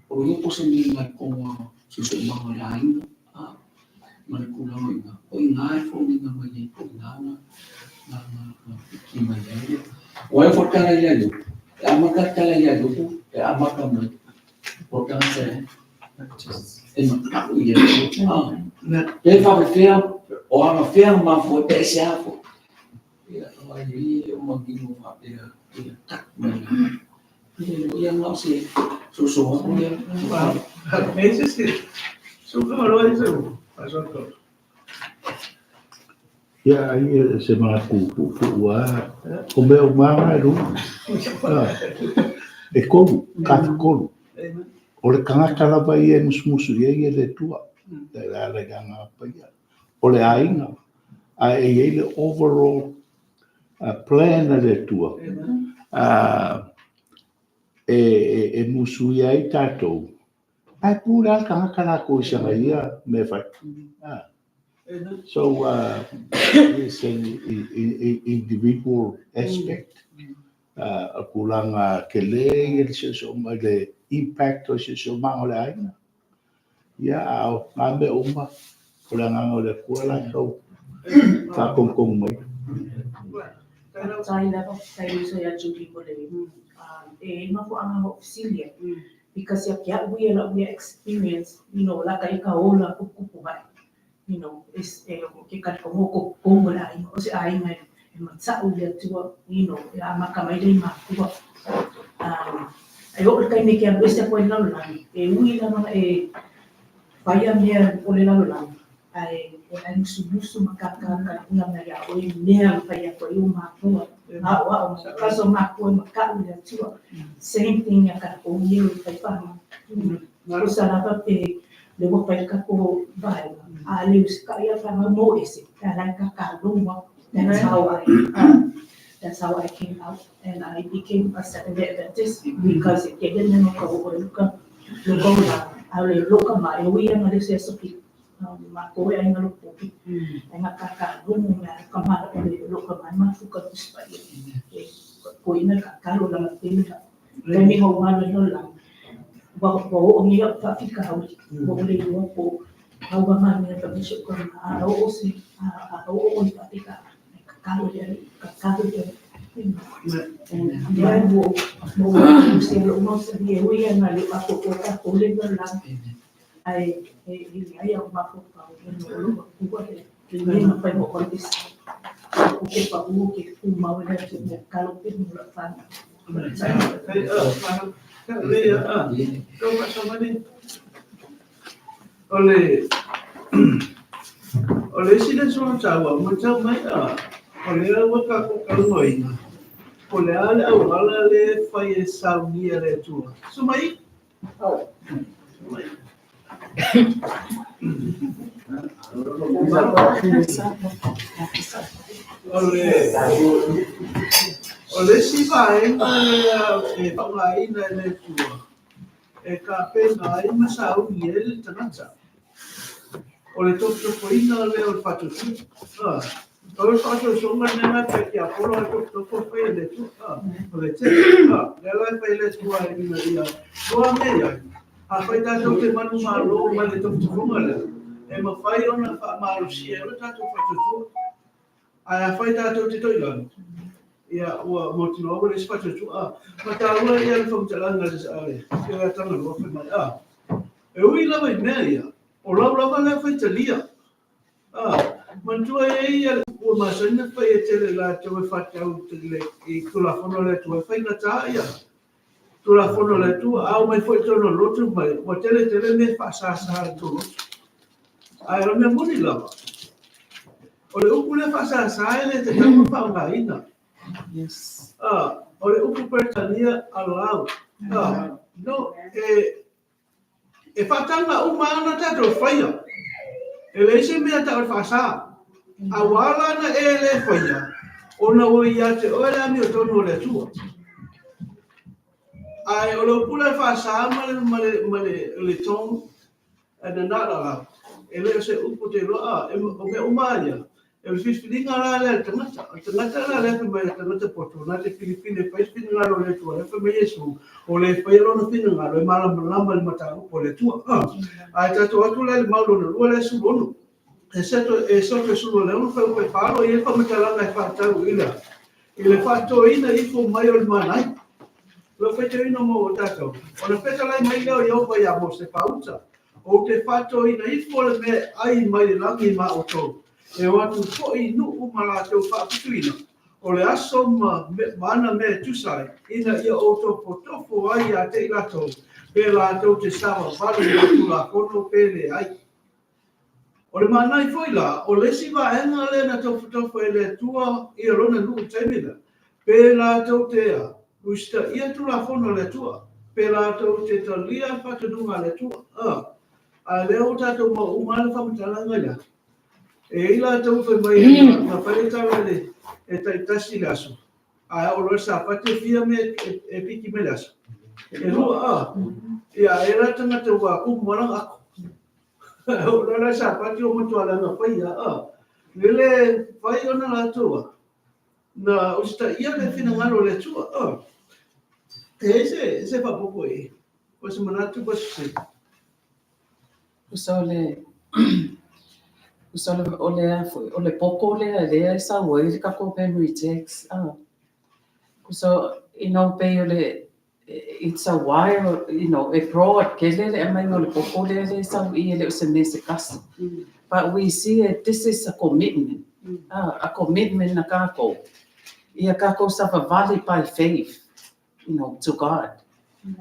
o ia po se mea ngai konga se se o manga le ainga, ma le kula o inga. O inga e fōninga mai nei po inga na, na, na, na piki mai ai le. O ai fo tala ia yo, e amaka tala ia yo pu, e amaka mai. O tanga se, e makaku ia. Pe whawe whia, o anga whia ma fo, pe se a fo. Ia, vaai ai e le o manino faapea ia tak mai la. Ia na o se soso atu ia. Ia, ai e se manatu puupuu lava, o mea uma lava na e lua. E tolu, tafatolu. O le tagata lava ia e musumusu i ai e le Atua, e ala i le Agaga Paia. O le aiga, ae e i ai le overall plan a le Atua e musuia ai tatou, ae pule lava le tagata latou i sana ia mea e fai. So, it's an individual aspect. O tulaga tele ia le siosiomaga, le impact o le siosiomaga o le aiga. Ia, a o na mea uma, o le agaga o le Atua latou faatonutonu mai. Faafetai lava, faafetai uso ia Judy mo le e mafuaaga ua ou fesili ai because ia te au ia lau ia experience la ka ia ka ola tuputupu ae e ke talitonuga o totonu o le aiga o se aiga e matau i le Atua e amata mai le matua e oo i le taimi e te alu ese atu ai i le lalolagi e ui lava ona e faia mea o le lalolagi ae o la e musumusu ma kakakaliga mai ia oe i mea e fai atu ai ou matua aoao mai because o matua e matau i le Atua. Same thing ia tatou ia e fai faamai. Tusa lava pe le ua fai le tatou vaega a le usitai ia fanau mo ese pe a la e kakalogo atu. That's how I that's how I came out and I became a Seventh Day Adventist because e tele mea no ka oo e luka luka o la a le loka ma e ui ana le se aso pili matou e aiga lopopi aiga kakalogo mea ka mala o le loka mai mafuka tusi paia e koina kakalo lama tele la taimi hou malo i la ua ua oo nei au faafitauli ua ou le iloa po o au a mea ka misi o ka a oo se a oo i faafitauli e kakalo i le Alii kakalo i le Alii lea ua ou se lou mau sali e ui ana le atoatoa tatou le lalolagi ae e leai au mafaufau o lou Atua le le mafai ona ou alu ese ou te pau ou te tumau i le Atua e tatalo pea mo lau fanau. O le isi lesona taua, matau mai o lea ua tatou talanoaina, po o le a le auala lea e fai e saunia e le Atua. Sumai. Sumai. O le isi vaega lea e faaaogaina e le Atua e tapena ai ma sauni ai le tagata, o le tofotofoina lea o le faatuatua. O le faasoasoga lea na te tiapolo a tofotofo fai e le Atua. O le tele, lea la e fai e le Atua ina ia loa mea i ai. Afai tatou te manumalo mai le tofotofoga lea, e mafai ona faamalosia ai lo tatou faatuatua. Ae afai tatou te toilalo, ia ua mautinoa ua leai se faatuatua. Ma taua ia le faamatalaga a le Tagaloa fai mai, e ui lava i mea ia, o lau lava lea faitalia. Manatua e ai ia le upu ua masani ona fai e tele latou e faatau i Tulafono a le Atua, e faigata ia Tulafono a le Atua, a omai foi i totonu o le lotu mai, ua tele tele mea e faasasa i tou lotu. Ae o le mea moni lava, o le upu lea faasasa e le tatau ona faaaogaina. Yes. O le upu Peretania allow. No, e faataga uma ana tatou faia. E leai se mea tau o le faasa. A ua ala ona e le faia, ona ua ia te oe le amiotonu o le Atua. Ae o le upu lea faasa ma le, ma le, ma le, le tone, e nana la la, e le o se upu te iloa, o mea uma lava ia, E o le filifiliga la lea a le tagata. O le tagata la lea fai mai le tagata poto, na te filifili e fai le finagalo o le Atua. Lea fai mai Iesu, o le e faia lona finagalo e malamalama i le mataupu a le Atua. Ae tatou atu la i le mau lona lua lea e 16. E seto e soto e sulu le ono fai upe falo i e faamatalaga e faatatau i le i le faatotoina ifo mai o le mana ai. O le faitauina mo tatou. Ona fetalai mai lea o Ieova iā Mose, Pauta, ou te faatotoina ifo le mea e ai mai le lagi ma outou, e o atu foi i nuu ma latou faapitoina, o le aso ma ma ana mea e tusa ai, ina ia ou tofotofo ai ia te i latou, pe latou te savavali i le Tulafono pe leai. O le manaia foi la, o le isi vaega lea na tofotofo e le Atua ia Lona nuu i taimi lea, pe latou te a, usitaia Tulafono a le Atua, pe latou te talia le faatonuga a le Atua. A, a lea ua tatou maua uma lava le faamatalaga lea. E i ai latou fai mai na fai le tala le e taitasi le aso, ae a oo loa i le Sapati e fia mea e piki mai le aso? E lua, a. Ia, e la tagata ua kumu ma lana ako. O la la Sapati ua matua leaga faia, a. Lele fai ona latou a, na usitaia le finagalo o le Atua, a. E i ai se, se faaopoopo i i, o se manatu po o se fesili? Tusa o le tusa o le o le a foi, o le poko lea lea e sau ai le tatou memory text a. Tusa you know pei o le it's a while you know e broad tele le aumaiga o le poko lea lea e sau i i e le o se mea se tasi. But we see it this is a commitment a commitment na tatou ia tatou savavali by faith you know to God.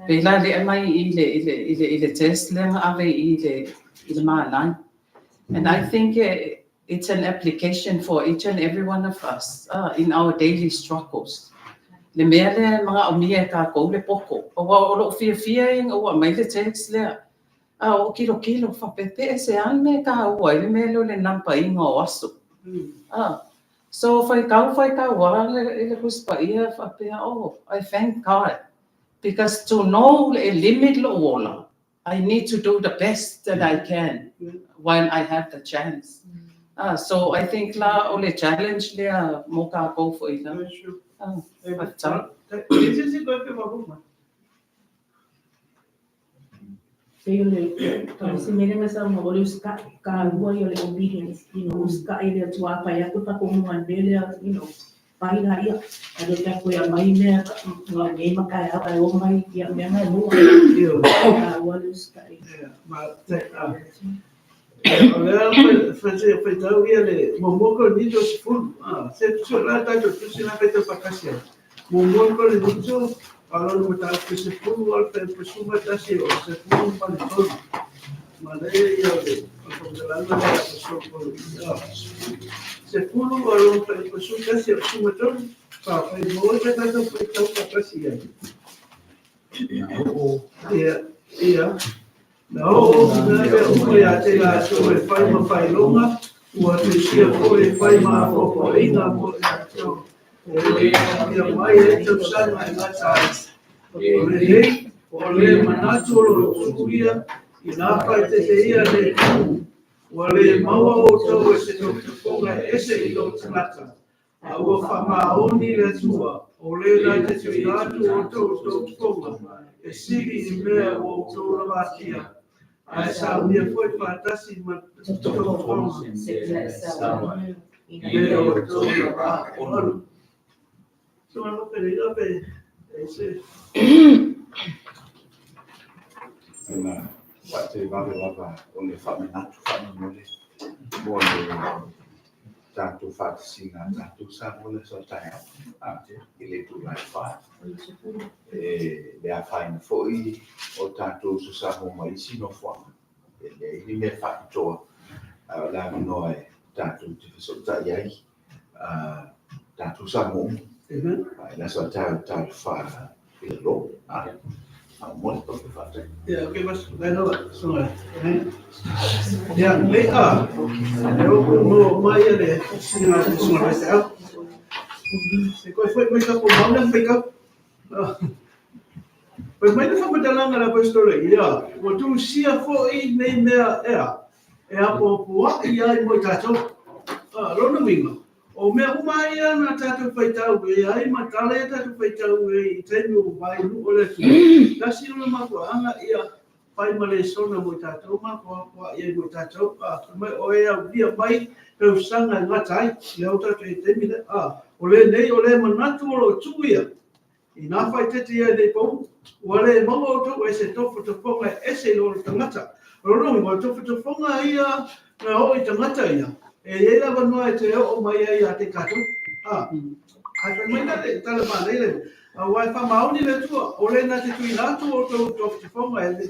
Pēlā le aumai i le i le i le i le test lea na ave i le i le mālai. And I think it's an application for each and every one of us in our daily struggles. Le mea lea e manaomia e kākou le poto. Aua o lou fiafia ia ina ua aumai le text lea, a o kilokilo faapea pe e se a le mea e tāua ai le mea lea o le number ina o aso. So faitau faitau lava le Tusi Paia faapea, oh, I thank God because to know e limit lou ola, I need to do the best that I can while I have the chance. So I think la o le challenge lea mo kākou foi la. Faafetai. Pei o le o le isi mea lea na saunoa o le usitai, taua ia o le obedience, you know, usitai i le Atua a fai atu le faatonuga i le mea lea, you know, fai laia. A le tatou e aumai mea nei ma taeao ae omai ia mea na e maua. Taua le usitai. O lea faitau ia le muamua Korinito 10. Se sue la tatou tusi la faitau faatasi ai. Muamua Korinito, a lona mataupu 10 o le pasuma tasi o 13. Ma le ia o le faamatalaga lea a Pastor Paul. 10 o lona pasuma tasi o 13. Fa fai maua te tatou faitau faatasi ai. Ia, ia. Na oo nā mea uma iā te latou e fai ma faailoga, ua tusia foi e fai ma apoapoaiga mo i latou e ia mai ai tausaga e gata ai. O lenei, o le manatu o lo o tuu ia, inā faaeteete ia le tuu, ua le maua outou e se tofotofoga e ese i lou tagata, A ua faamaoni le Atua, o le na te tuuina atu outou i tofotofoga, e sili i mea ua outou lavatia, ae saunia foi faatasi ma tofotofoga i le outou lava. Ina faatevave lava o le faamanatu faamolemole mo le tatou faatasiga a tatou Samoa i le aso a taeao i le itula e 4. E le afaina foi o tatou uso Samoa mai isi nofoaga. E leai ni mea faapitoa, a o le avanoa e tatou te fesootai ai tatou Samoa uma. I le aso a taeao talofa i lalo. Faamolemole, faafetai. Ia, okay, mas, lai lava, songa. Ia, lei a, le o mo mai le singa le songa le te au. E koe foi mai ka po mauna fai ka. Fai mai le faamatalaga a le Aposetolo ia, ua tusia foi nei mea ea, e apoapoai ai mo i tatou. Lona uiga, o mea uma ia na tatou faitau e ai ma tala ia tatou faitau e i taimi o vai nuu o le Atua, tasi ona mafuaaga ia fai ma lesona mo i tatou ma apoapoai ai mo i tatou. Fai mai o e aulia mai tausaga e gata ai, lea ua tatou i ai i taimi lea. O lenei o le manatu o lo o tuu ia, Inā faaeteete ia nei pau, ua le maua outou e se tofotofoga e ese i lo le tagata. O lona uiga, o le tofotofoga ia na oo i tagata ia, e i ai le avanoa e toe oo mai ai ia te tatou. A, Ae fai mai la le tala manaia le, aua e faamaoni le Atua, o le na te tuuina atu o outou tofotofoga e le,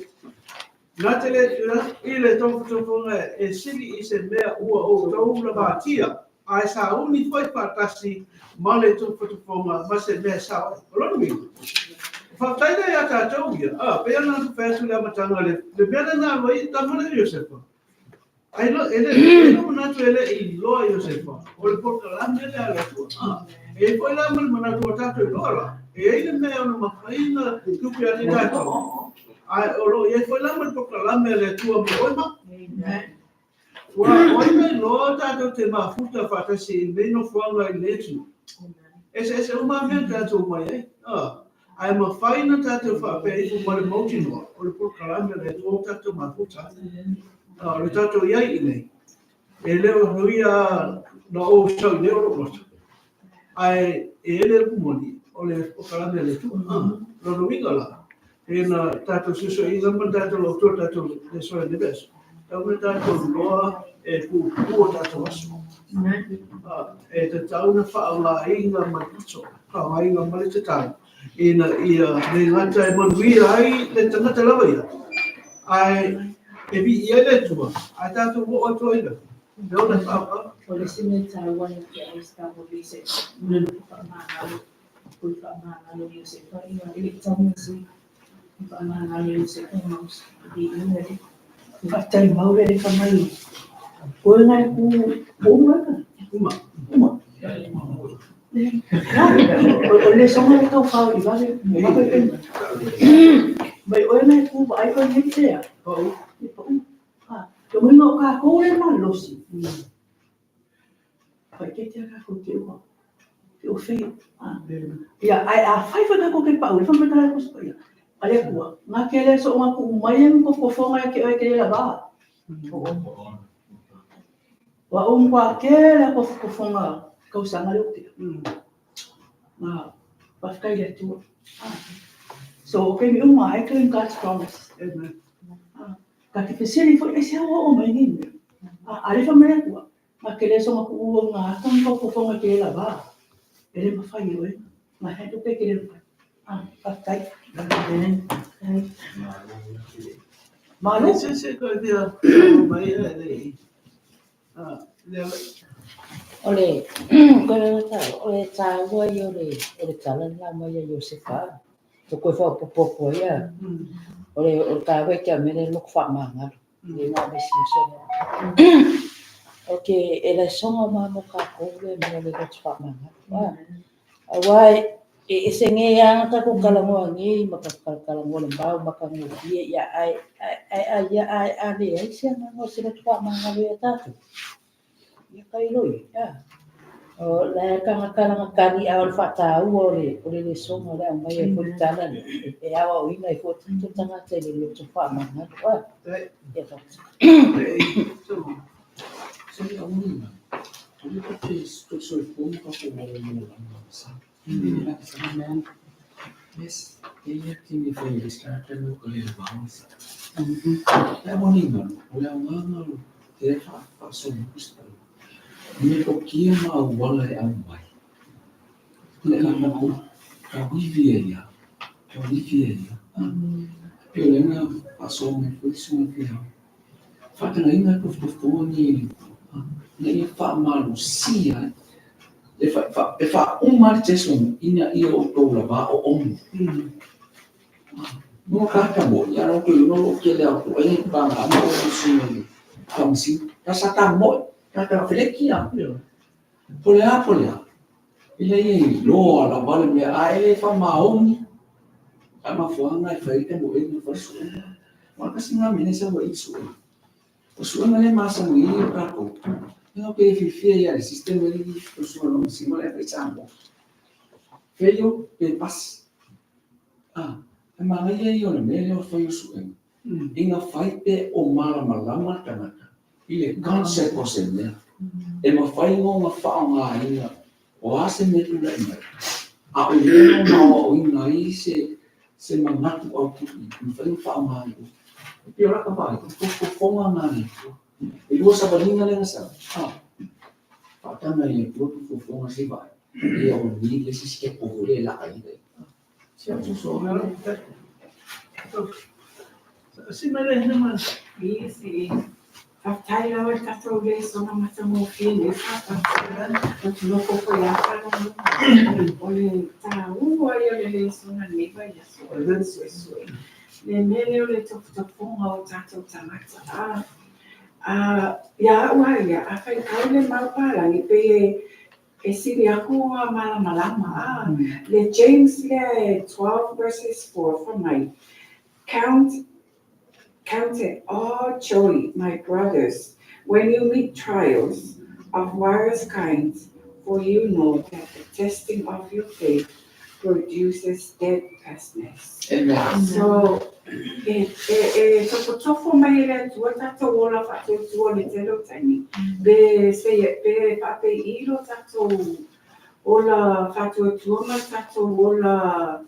na te le tuuina atu i le tofotofoga e sili i se mea ua outou lavatia, ae sauni foi faatasi ma le tofotofoga ma se mea e sao ai. O lona uiga, o faafetai lea ia tatou ia, a, pei ona fai atu i le amataga le, le mea lea na alu ai tama lea Iosefa. Ai lo, e le, e le manatu e le i loa Iosefa, o le polokalame lea a le Atua. A, e i ai foi la ma le manatu ua tatou iloa la, e i ai le mea e ono mafai ona tupu ia te tatou, ae o lo o i ai foi la ma le polokalame a le Atua mo oe ma. Ua o ai na iloa tatou te mafuta faatasi i lenei nofoaga i lenei atunuu? Eseese uma lava mea na tatou omai ai. A, ae mafai ona tatou faapea ifo ma le mautinoa, o le polokalame a le Atua ua tatou mafuta ai. A, o le tatou i ai i inei, e le o ia na ou sau i nei o lou loto, ae e i ai le upu moni, o le polokalame a le Atua. A, lona uiga la, e na tatou suesueina ma tatou lautua tatou le soa i le aso, tau na tatou iloa e puupuu o tatou aso. E tatau na faaaogaina ma le poto, faaaogaina ma le tatau, ina ia le gata e manuia ai le tagata lava ia, ae e viia ai le Atua, ae tatou oo atu ai lava, e ola e faaaoga. O le isi mea taua ia te au sa mo Iosefa, faamagalo, ui faamagalo Iosefa ia e le i tau mai faamagalo Iosefa ma viia le Alii. Faafetai mau le Alii fai mai, oe ngai ku uma uma uma. O le songa le tau fao i vave vave pe. Mai oe ngai ku vaai koe nei tea. Pau. Pau. Ah, te muinga o kākou le malosi. Faaeteete lava kākou te ua, te ua fail. Ia, ae afai foi kākou ke pau, le fai mai le Tusi Paia, a le Atua, ngā ke le so ngā kuʻu mai e fofoga e ke oe ke le lava. Wa um kwa ke le ko fofoga kausaga le utea. Ngā, whawhetai le Atua. So, okay, mi uma, I claim God's promise. Amen. Ka te fesili foi, aisea ua oo mai nei mea? A, a le fai mai le Atua, Nga ke le songa ku ua nga ata nga fofoga ke le lava. E le mawhai e oe. Nga handle pe ke le mawhai. Ah, whawhetai. Malo. Se se koe fia mai e le i. Ah, le O le koe tau, o le tāua ia o le o le tala le na mai ia Iosefa. To koe whaopopo ia. O le o le tāua i te amere loko whaamangalo. Le nā me si Iosefa. Ok, e le songa ma mo kākou le mea le lotu whaamangalo. Ah. Auā e ese nge anga takou kalangoa nge ma ka kalangoa le mau ma ka ngofie ia ae ae ae ia ae a leai se agaga o se lotu faamagalo ia tatou. Ia ka ilo ia. Ia. O la e kanga kalanga kani a o le faataua o le o le lesoga o le aumai ai foi le tala lea e aoaoina ai foi tatou tagata i le loto faamagalo. Ah. Ia faafetai. Faatagaina e tofotofoga nei ina ia faamalosia ai, e faauma ai le Jesu ina ia outou lava oomu. No ka ka mo ia ro ko no lo ke le au e pa nga mo o su ni kamsi ka sa ka mo ka ka felekia. Po le a po le a. Ina ia iloa lava le mea a e le faamaoni. A mafuaaga e fai ai mo e na fai suega. Ua kasi ngā mene sa ua i suega. O suega le masani i o kākou. Ina o ke fiafia ia le system e i o suega no masima le fai Samoa. Fail pe pass. Ah, e manaia ia o le mea lea o fai o suega. Ina fai pe o malamalama le tagata i le concept o se mea. E mafai ona faaaogaina o a se mea tulai mai, a o lea ona aoaoina ai se manatu autu i mafai ona faaaoga ai oe. E pei o laka vaai, o fofofoga na a le Atua. E lua savaliga lea na sau, a, faataga i le Atua fofofoga se i vaai. Ia o ni le isi sitepu foi lea e lakaina. Si mai le ma. Isi. Faafetai lava i le tatou lesona matagofie i lenei faatautaiga. Ou te nofo foi lava faalogologo. O le taua ia o le lesona i lenei vaiaso o le suesue. Le mea lea o le tofotofoga o tatou tagata. A, a, ia au lava ia, a faitau le mau palagi, pei e e sili aku ona malamalama. A, le James lea e 12 verses 4 fai mai, Count it all joy, my brothers, when you meet trials of various kinds, for you know that the testing of your faith produces steadfastness. Amen. So, e, e, e tofotofo mai e le Atua tatou ola faatuatua i le tele o taimi, pe, se, pe faapei'i lo tatou ola faatuatua ma le tatou ola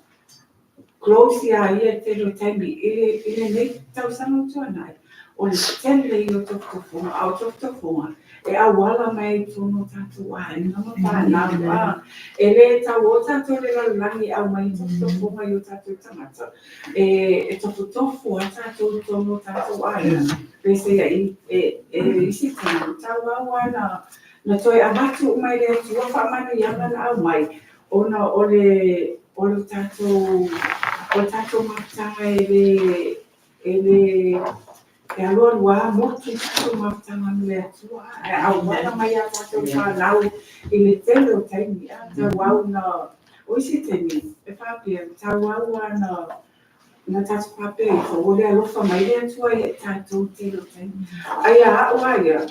close iā ia i le tele o taimi i le, i lenei tausaga ua tuanai, o le tele ia o tofotofoga, a o tofotofoga e auala mai ai i totonu o tatou aiga ma fanau, a e le tauō tatou i le lalolagi e aumai ai tofotofoga i o tatou tagata, e, e tofotofo lava tatou i totonu o tatou aiga, peiseai e, e isi taimi, tauau lava na, na toe avatu uma e le Atua faamanuiaga na aumai, ona o le o le tatou o le tatou mafutaga e le e le e alualu lava motu tatou mafutaga ma le Atua ae auala mai a tatou fanau i le tele o taimi a tauau na o isi taimi e faapea tauau lava na na tatou faapea ifo ua le alofa mai le Atua ia i tatou i le tele o taimi. Ae ia au lava ia,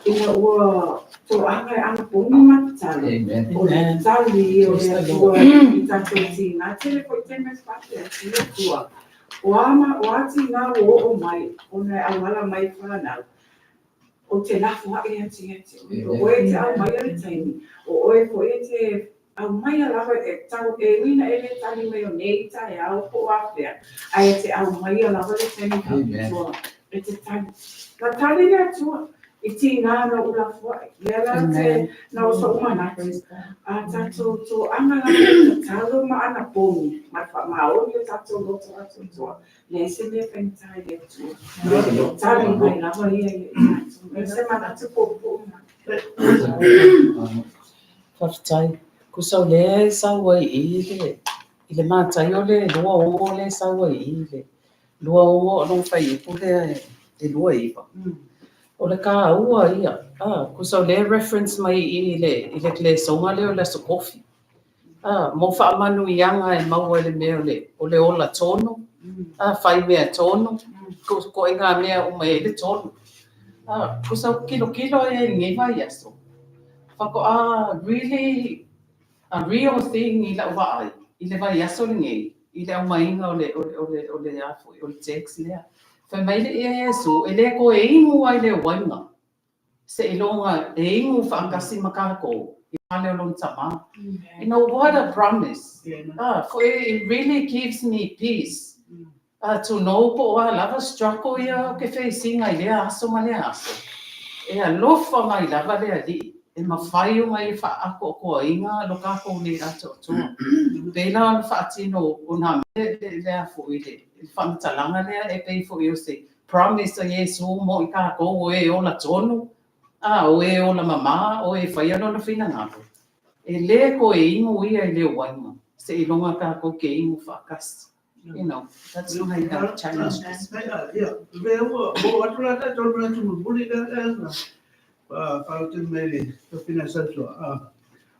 ina ua toaga e anapogi ma tatalo, o le tali ia o le Atua i tatou tiga. Tele foi taimi ou te faapea atu i le Atua, o a ma, o a tiga ua oo mai ona e auala mai i fanau, ou te lafoai atu ia te oe. O oe e te aumaia le taimi, o oe foi e te aumaia lava e tau, e ui ina e le tali mai o nei taeao po o afea, ae e te aumaia lava le taimi faapitoa e te tali. Na tali le Atua i tīnā na ou lafoai. Lea la te, na o soʻu manatu, a tatou toaga lava i tatalo ma anapogi ma le faamaoni o tatou loto atoatoa, leai se mea faigata i le Atua. E tali mai lava ia ia i tatou. O se manatu puupuu lena. Faafetai. Tusa o lea e sau ai i i le, i le Mataio le 26 lea e sau ai i i le 26 lona fuaiupu lea e 29. O le kāua ia, a, tusa o lea e reference mai i i le, i le lesoga lea o le Aso Tofi. A, mo faamanuiaga e maua i le mea o le, o le ola tonu, a, fai mea tonu, koʻokoʻi mea uma e i ai le tonu. A, tusa ou te kilokilo ai i lenei vaiaso, faatoa really a real thing i lau vaai i le vaiaso lenei i le aumaiga o le, o le, o le, o le, a foi, o le text lea. Fai mai le ia Iesu, e le toe inu ai le uaina, seiloga e inu faatasi ma tatou i fale o lona Tama. You know, what a promise. Ah, for it really gives me peace. Ah, to know po o a lava struggle ia ou te face ina i lea aso ma lea aso. E alofa mai lava le Alii e mafai ona ia faaatoatoaina lo tatou le atoatoa. Pei la ona faatino o nā mea le a foi le faamatalaga lea e pei foi o se promise a Iesu mo i tatou o e ola tonu, a o e ola mamā, o e faia lona finagalo. E le toe inu ia i le uaina, seiloga tatou te inu faatasi. You know, that's my challenge. Ia, le ua o atu la ta tonu atu mulimuli lea na faaute mai le tafina sa.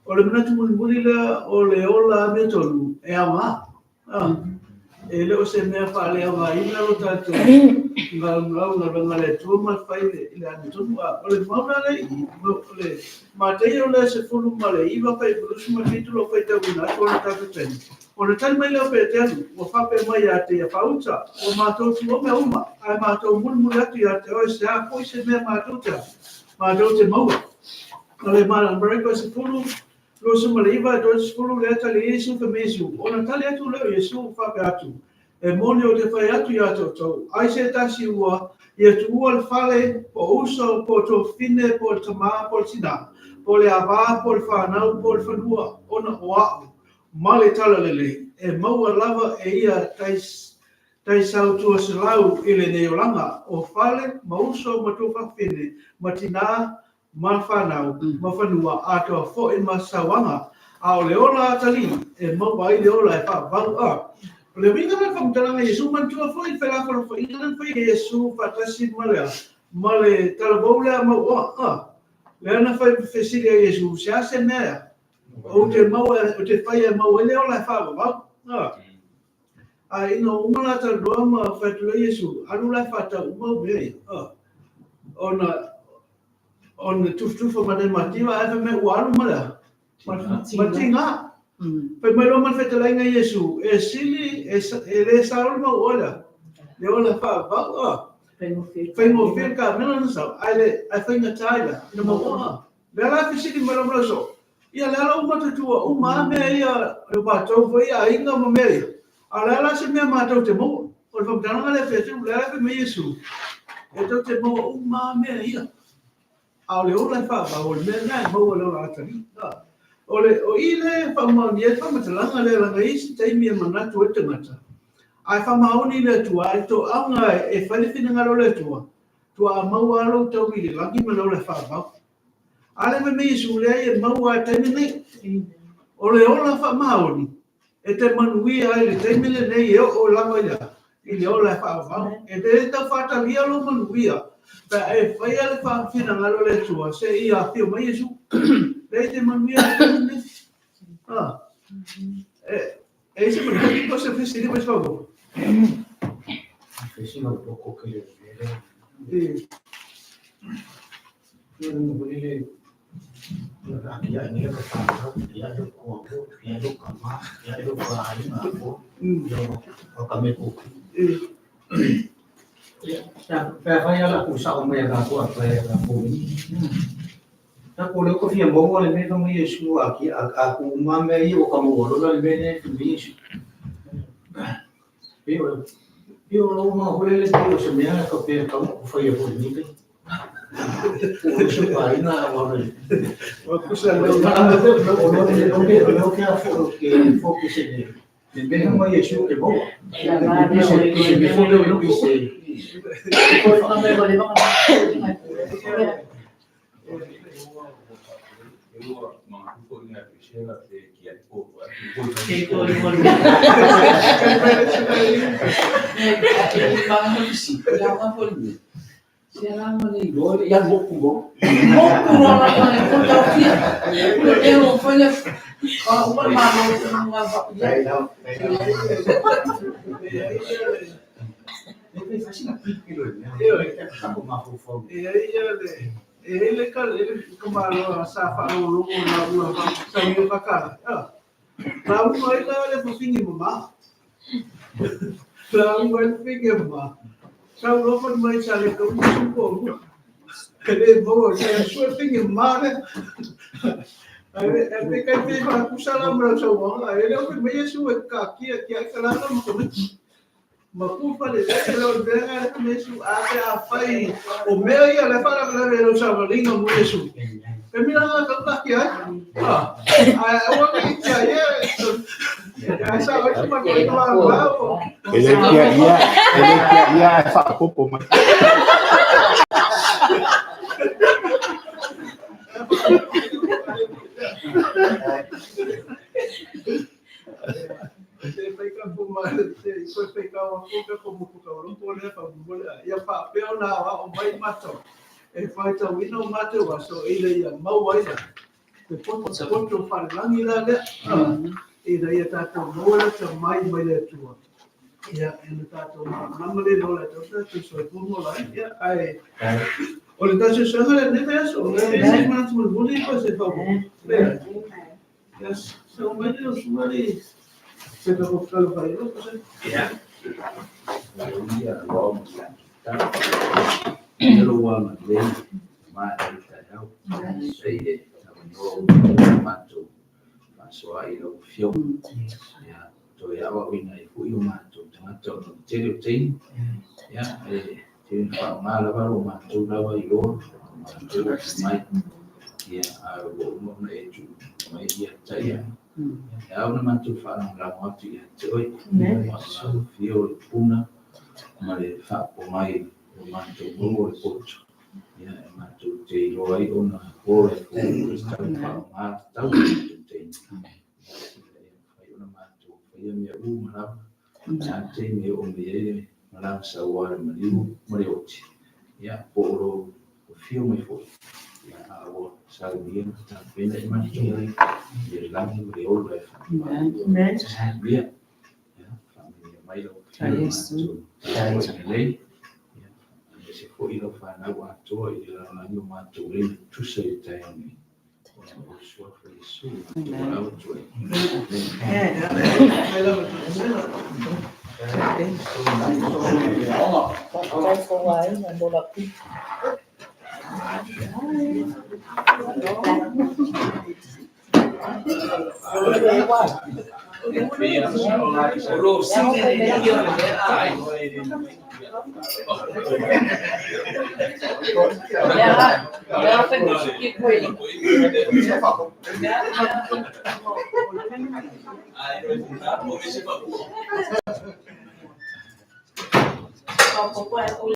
O le manatu mulimuli lea o le ola amiotonu e aoga. E le o se mea faaleaogaina lo tatou gaugau galuega a le Atua ma fai i le amiotonu. O le mauna le o le Mataio lea 19 fuaiupu 27 lo faitauina atu o le tatou taimi. Ona tali mai lea o Peteru, ua faapea mai ia te ia, fauta, ua matou tuua mea uma, ae matou mulimuli atu ia te oe se a foi se mea matou te alu, matou te maua. O le Mareko 10, 29, 30 lea tali Iesu fai mai Iesu. Ona tali atu lea o Iesu faapea atu, e moni ou te fai atu ia te outou, ai se tasi ua ia tuua le fale, po o uso, po o tuafafine, po o le tamā, po o le tinā, Po o le avā, po o le fanau, po o le fanua, ona o a'u ma le Talalelei, e maua lava e ia taisau 200 i lenei olaga, o fale ma uso ma tuafafine ma tinā ma fanau ma fanua atoa foi ma sauaga, a o le ola atalii e maua ai le ola e faavavau. A o le uiga lea o le faamatalaga a Iesu, manatua foi le felafolafoaiga lea na fai e Iesu faatasi ma le ma le talavou lea mauoa. A lea na fai fesili ai Iesu, se a se mea ou te maua ou te fai e maua ai le ola e faavavau? A a ina ua uma la talanoa ma fai atu lea Iesu, alu la e faatau uma au mea ia. A ona ona tufatufa ma nai mativa ae fai mai ua alu ma le a? Ma tiga. Fai mai loa ma le fetalaiga a Iesu, e sili, e le sao le mau oe lea. Le ola faavavau, a. Faigofie le kamela na sau, ae le, ae faigata i le, ina mau oa. Lea la fesili mai loa ma le soo, ia lea la ua matutua uma lava mea ia, le matou foi aiga ma mea ia. A o le a la se mea matou te maua? O le faamatalaga lea e fai atu, lea la fai mai Iesu, e tou te maua uma lava mea ia. A o le ola e faavavau, o le mea lena e maua le ola atalii. O le, o i lea e faamaonia ai le faamatalaga lea, leaga e i ai isi taimi e manatu ai le tagata, a e faamaoni i le Atua, a e toaga e fai le finagalo o le Atua, tuaa maua lava lou taui i le lagi ma le ola e faavavau. A lea fai mai Iesu, leai e maua lava i le taimi lenei. O le ola faamaoni, e te manuia ai i le taimi lenei e oo lava i le a? I le ola e faavavau. E le tau faatalia lou manuia pe a e faia le finagalo o le Atua seia afio mai Iesu. Lea e te manuia i le taimi lenei. Ah. E, e i se manatu po se fesili mai se faaopoopo? Fesili o le poko ke le mele. E. E ai le e i ai le tamaloa sa faalogologo na ua saunia faatala. Lauga ai la le fafine mama. Lauga ai le fafine mama. Sau loa fai mai sa le tau musu po lua. E le maua sa sue fafine mama lea. Ae pe kai pe faatusa la ma lau saunoaga. E le o fai mai Iesu e kaatia kia ai ka lana ma tamaiti. Ma ku fale le le o le mea lea fai mai Iesu, a pe afai o mea ia le faalavelave i lau savaliga mo Iesu. E mea la tau kaatia ai. Ae aua ne i tia ia, ae sao ai se matou ina malamalama. E le tia ia, e le tia ia ae faaopoopo mai. Se fai ka po ma se koe fai ka wa ko ka ko mo ka ro ko le fa mo le ia fa pe ona wa o mai mato e fai tau ina o mato wa so ile ia mau ai la te poto poto fa langi la le ina ia tatou maua le atamai mai le Atua. Ia, e na tatou malamalama le lola e tau tatou soifua ma ola ai. Ia, ae o le tatou suesuega lenei vaiaso, e se manatu mulimuli po o se faaopoopo. Leai. Yes, so mai le usuga le se ka ko kalo fai o ko se. Ia. Ia, loa mo le tala. Ia loa ma le ma le taeao. Sei e avanoa o matou faasoa i lau Afioga. Ia, toe aoaoina ai foi o matou tagata ona o le tele o taimi. Ia, e tele ina faaaoga lava lo matou lava iloa, lo matou atamai. Ia, a ua uma ona e tuu mai ia te ia. E ao ona matou faalagolago atu ia te oe. Fia o le puna ma le faapomai o matou maua o le poto. Ia, e matou te iloa ai ona ola e fua e tau faaaoga tatau o matou taimi. Ia, ina ia mafai ona matou faia mea uma lava. Sa taimi e oo mai ai le malaga saua a le maliu ma le oti. Ia, po o lou afio mai foi, ia, a ua saunia ma tapena e matou le lagi ma le ola e faapena. Ia, faamanuia mai lau Afioga matou tapuaiga lelei. Ia, aemaise foi lau fanau atoa i le lalolagi o matou lei tutusa i le taeao nei. Ia, o le suafa o Iesu matou valaau atu ai. Faafetai fou aiga mo lau